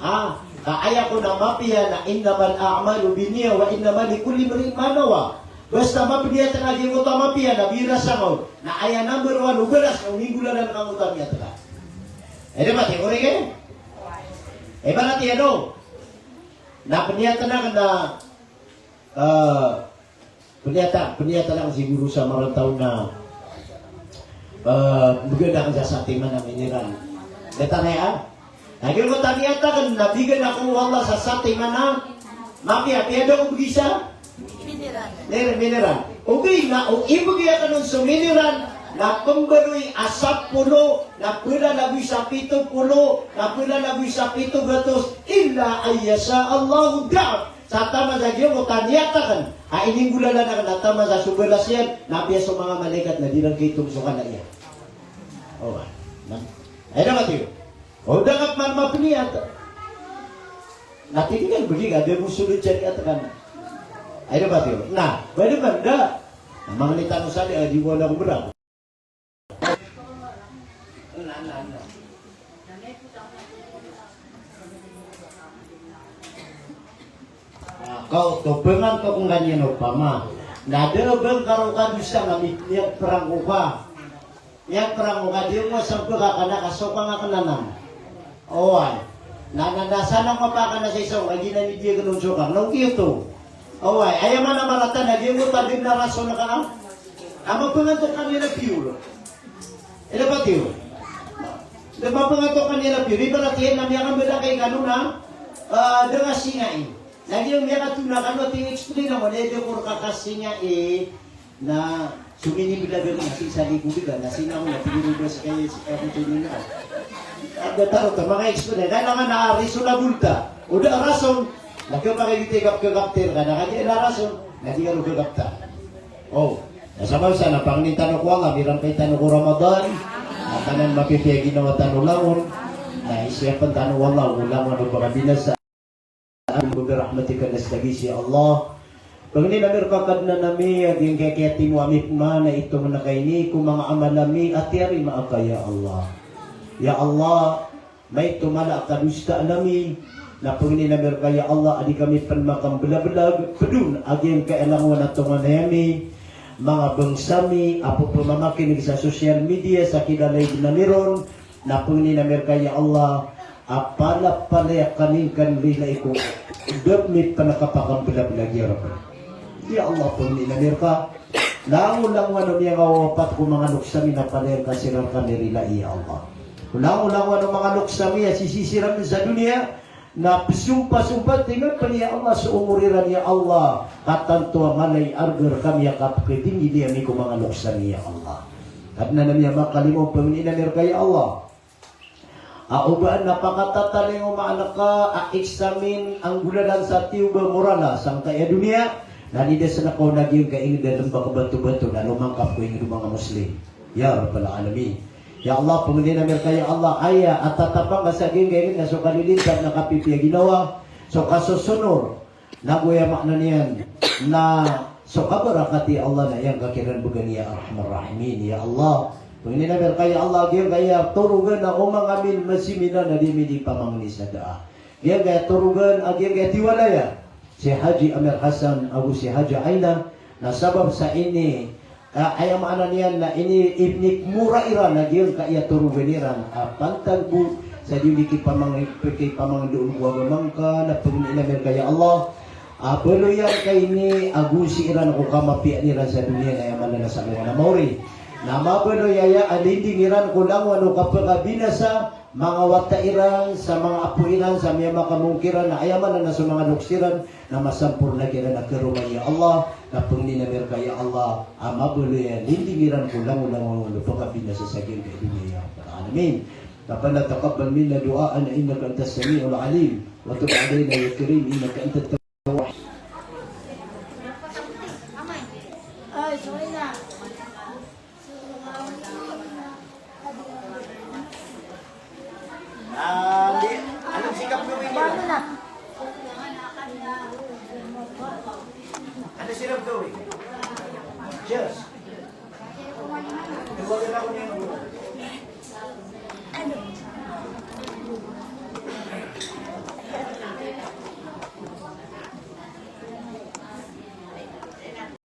Ah, ka aya kon a mapiya na innamal a'malu binniyah wa innama likulli imri'in ma nawa. Basta mapniyat ka giyangkoto a mapiya na biyasa ka on. Na aya number one o balas na o minggolalan ka angkoto a niyat ka. Aya ba tiyo ko rege? Aya ba na tiyo do? Na pniyatan akn na, eh, pniyata-, pniyatan akn siguro sa marantaw na, eh, mbgan akn sa satiman a mineral. Datar aya? Na giyangkoto a niyat akn na bigan ako o Allah sa satiman a mapiya, apiya da ko bgi sa? Mineral. Mineral. Ogaid na o ibgay akn on so mineral na pmbaloy a sapolo, na plalagoy sa pito polo, na plalagoy sa pito gatos, illa an yasha Allahu da'af. Sa taman sa giyangkoto a niyat akn a ininggolalan akn, na taman sa so balas iyan na apiya so manga malaikat na di ran kaitong so kala iyan. O, na, aya na matiyo. O da ka pman mapniyat. Na tinigan bgi ka, da mo solod sa niyat ka na. Aya na matiyo. Na, ba di man da. Na mangni tano sa di, a di wala ko berang. Ah, kaoto, pngantok ngka niyan opama. Na da a ba ngka ron kadosa nga mi-, miyagprangko ka. Miyagprangko ka, di mo sa pkakana ka sokang akn anan. Oway. Na, na, na, sana mapakana sa isa, agi na ni di akn on sokang. Na oki oto. Oway, aya maana marata na di mo tadin na rason ka, ah. Ama pngantok ka niyan a pure. Ila pati o. Na mapangatok ka niyan a piri, ibarat iyan na miyakambala kay kano na, ah, da nga singa i. Na giya miyakatona kano a tig explain a mala i da ko rka kasinga i. Na so minimbelag na sii sa likod ka, na sii na ko na tig iyan ba sii kay, sii kay ko tig iyan na. Anda taro ta, maka-explain. Kailangan na reasonable ta. O da rason, na kiyapakay kita i kap-, kakaptir ka, na kagiya na rason, na di ka ro kakapta. O, na sabap sa na pangnin tano ko Allah, mirampay tano ko Ramadan, na tanan mapipiya ginawa tano langon, na isiyapan tano o Allah ko langon o pagabinasa. Bi rahmatika nastaghits, ya Allah. Pangnin ami rka Kadnan ami, a giyangkaya kiyatimo ami pman a itongan ka ini ko manga amal ami a tiyarima ka, ya Allah. Ya Allah, maito mala a kadosaan ami, na pangnin ami rka, ya Allah, a di kami pn makambelabelag, pd on a giyangkaya langowan a tonganay ami, manga bangsa mi a pphamamakinig sa social media, sa kida live ami ron, na pangnin ami rka, ya Allah, a palapalaya kami ngka rilai ko da mi pn kapakambelabelag, ya Rabb. Ya Allah, pangnin ami rka, langolangowan o miyangawawapat ko manga loks ami na palaya ngka siran rkami rilai, ya Allah. Langolangowan o manga loks ami a sisii siran sa doniya, na pzompasompa tingapn, ya Allah, so omor iran, ya Allah. Ka tanto a mala i arga rkami a kapkadingili ami ko manga loks ami, ya Allah. Kadnan ami a makalimo, pangnin ami rka, ya Allah, a oba na pakatatalingoma ngka a examine a nggolalan sa tiyoba morala sangkaya doniya, na nidas ngka on a giyangkaya ingd a lmbak batobato na lomangkap ko ingd o manga Muslim. Ya Rabbal Alamin. Ya Allah, pangnin ami rka, ya Allah, aya a tatapang ka sa giyangkaya ingd na so kalilintad na kapipiya ginawa, so kasosonor, nago aya maana niyan na so kabarakat, ya Allah, na aya ngka kiran bgan, ya Arhamar Rahimin. Ya Allah, pangnin ami rka, ya Allah, giyangkaya torogan a o manga milmasiminan a di mi di pamangni sa daa. Giyangkaya torogan a giyangkaya tiwalaya si Haji Amir Hassan ago si Haja Aina, na sabap sa ini, a, aya maana niyan na ini, inikmora iran a giyangkaya torogan iran a pantag bo sa di di kipamang-, kipamangndao ko agama ngka, na pangnin ami rka, ya Allah, a baloy angka ini ago sii ran ko kamapiyaan iran sa doniya na aya maana na sa alongan a maori. Na mabaloy aya a linding iran ko langowan o kapakabinasa, manga wata iran, sa manga apo iran, sa miyamakamongkiran, na aya maana na so manga loks iran, na masamporna kiran a karoma, ya Allah, na pangnin ami rka, ya Allah, a mabaloy a linding iran ko langolangowan o pakabinasa sa giyangkaya doniya, ya Rabbal Alamin. Rabbana taqabbal minna du'a'ana innaka antas sami'ul alim, wa tub alaina ya karim innaka antat